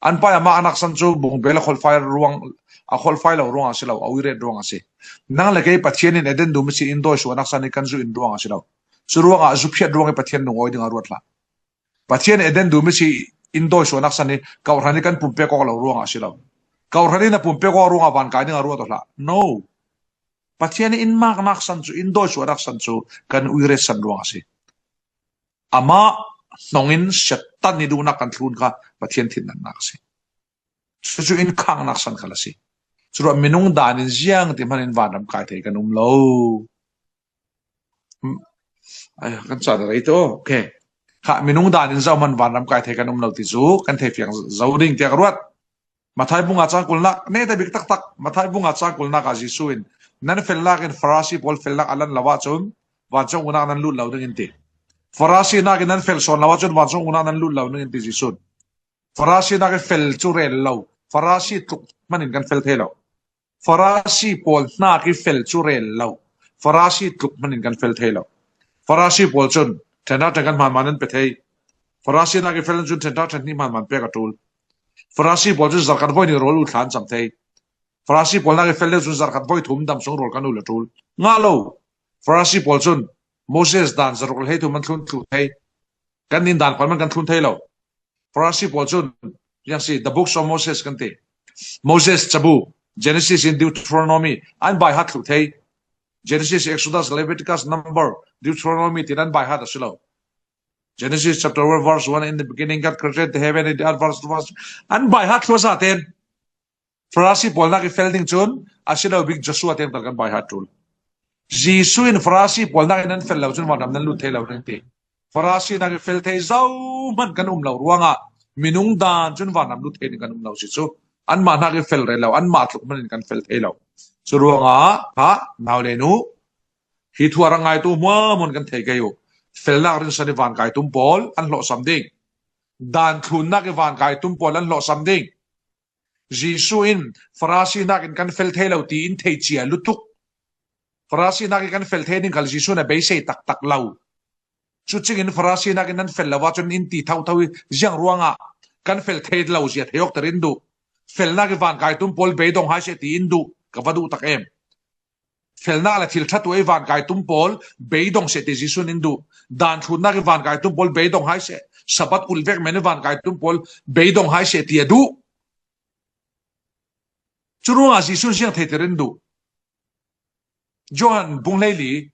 An pai a maknak san cu bung bel a kholhfai ruang, a kholhfai lo ruang a si lo, a uiret ruang a si. Nang le kei Pathian in Eden dum i si in dawi suahnak san i kan zu in ruang a si lo. Cu ruangah zu phiat ruang i Pathian lungawi ding a ruat hlah. Pathian Eden dum i si in dawi suahnak san i kawhhran i kan pumpek awk lo ruang a si lo. Kawhhran in a pumpek awk ruangah vankai ding a ruat aw hlah. No. Pathian in maknak san cu, in dawi suahnak san cu kan uiret san ruang a si. Amah hnongin Satan i duhnak kan thlun kha Pathian thinnatnak a si. Cucu in khangnak san khal a si. Curuah minung dan in ziang ti hman in vanram kai thei kan um lo. Hmm. Ai, kan caan a rei tu. Okay. Kha, minung dan in zohman vanram kai thei kan um lo ti cu kan thei fiang zo ding tiah ka ruat. Mathai bunga cangkulnak, neta bik taktak, Mathai bunga cangkulnak ah Jesuh in, nan felnak in Farasi pawl felnak a lan lo ahcun, vancung unak nan lut lo ding in ti. Farasi nak in nan fel sawn lo ahcun, vancung unak nan lut lo ding in ti Jesuh in. Farasi nak i fel cu rel lo, Farasi tluk hman in kan fel thei lo. Farasi pawl hnak i fel cu rel lo, Farasi tluk hman in kan fel thei lo. Farasi pawl cun ṭhenṭha ṭhen kan hmaanmaan an pe thei. Farasi nak i fel cun ṭhenṭha ṭhen hnih hmaanmaan pek a ṭul. Farasi pawl cun zarhkhat voi nih rawl u thla an cam thei. Farasi pawl nak i fel deuh cun zarhkhat voi thum dam sung rawl kan ul a ṭul. Ngah lo. Farasi pawl cun Moses dan zaruk le hleithum an thlun thluh thei. Kan nin dan khuan man kan thlun thei lo. Farasi pawl cun, ziang si, the books of Moses kan ti. Moses cabu, Genesis in Deuteronomy, an baihat thluh thei. Genesis, Exodus, Leviticus, Number, Deuteronomy tin an baihat a si lo. Genesis chapter one, verse one, in the beginning God created the heaven and the earth, verse two, verse, an baihat thluh a sa ten. Farasi pawl nak i fel ding cun a si lo bik Joshua tiang tal kan baihat ṭul. Jesuh in Farasi pawl nak in nan fel lo cun vanram nan lut thei lo nan ti. Farasi nak i fel thei zohman kan um lo ruangah minung dan cun vanram lut thei ning kan um lo si cu. Anmah nak i fel rel lo, anmah tluk hman in kan fel thei lo. Cu ruangah kha, nau le nu, hi thu a rak ngaitu hmuahhmuah kan thei kei u. Felnak rinsan i vankai tum pawl an hlawhsam ding. Dan thlunnak i vankai tum pawl an hlawhsam ding. Jesuh in Farasi nakin kan fel thei lo tiin thei cia lutuk. Farasi nakin kan fel thei ding khal Jesuh in a beisei taktak lo. Cucingin Farasi nakin nan fel lo ahcun in ti thotho i ziang ruangah kan fel thei lo zia thei awk ter in duh. Felnak i vankai tum pawl beidong hai seh tiin duh, ka va duh tak em. Felnak le thil ṭha tuah i vankai tum pawl beidong seh ti Jesuh in duh. Dan thlunnak i vankai tum pawl beidong hai seh. Sabbath ulh vek men i vankai tum pawl beidong hai seh ti a duh. Cu ruangah Jesuh in ziang theiter in duh. Johan bung hleili,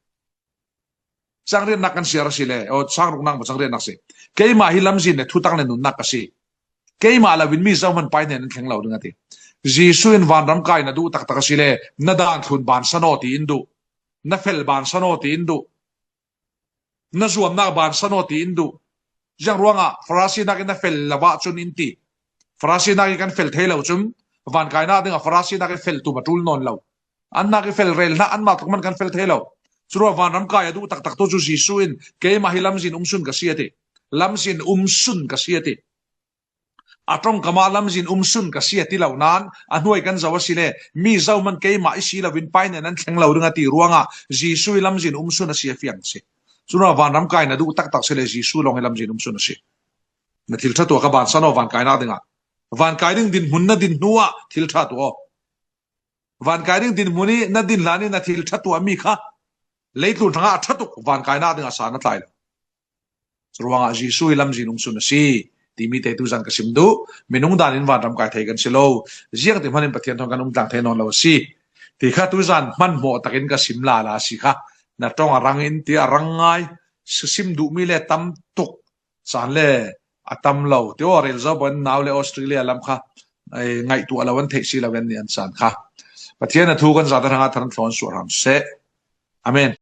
cangriatnak kan siar a si le, aw, cangruknak maw cangriatnak si. Keimah hi lamzin le thutak le nunnak ka si. Keimah lo in mi zohman Pa hnen an thleng lo ding a ti. Jesuh in vanram kai na duh taktak a si le, na dan thlun bansan aw tiin duh. Na fel bansan aw tiin duh. Na zuamnak bansan aw tiin duh. Ziang ruangah Farasi nakin na fel lo ahcun in ti. Farasi nakin kan fel thei lo cun, vankainak dingah Farasi nakin fel tum a ṭul nawn lo. An nak i fel rel hna, anmah tluk hman kan fel thei lo. Curuah vanram kai a duh taktak tu cu Jesuh in, keimah hi lamzin umsun ka si a ti. Lamzin umsun ka si a ti. A ṭongkam ah lamzin umsun ka si a ti lo nain, a hnuai kan zoh a si le, mi zohman keimah i si loin Pa hnen an thleng lo ding a ti ruangah Jesuh i lamzin umsun a si a fiang a si. Curuangah vanram kai na duh taktak si le Jesuh lawng i lamzin umsun a si. Na thil ṭha tuah kha bansan aw vankainak dingah. Vankai ding dinhmun na din hnuah thil ṭha tuah aw. Vankai ding dinhmun i na din hlan i na thil ṭha tuahmi kha leitlun hrangah a ṭha tuk, vankainak dingah sa na tlai lo. Curuangah Jesuh i lamzin umsun a si timi te tuzan ka sim duh. Minung dan in vanram kai thei kan si lo. Ziang ti hman in Pathian thawn kan um tlang thei nawn lo a si ti kha tuzan hmanhmawh takin ka sim lala a si kha. Na ṭong a rang in ti a rang ngai. Sim duhmi le tam tuk. Caan le a tam lo. Ti aw rel zo ban nau le Australia lam kha, eh, ngaihtuah lo an theih si lo an ni an caan kha. Pathian a thu kan zate hrangah thar an thlawn suah hram seh. Amen.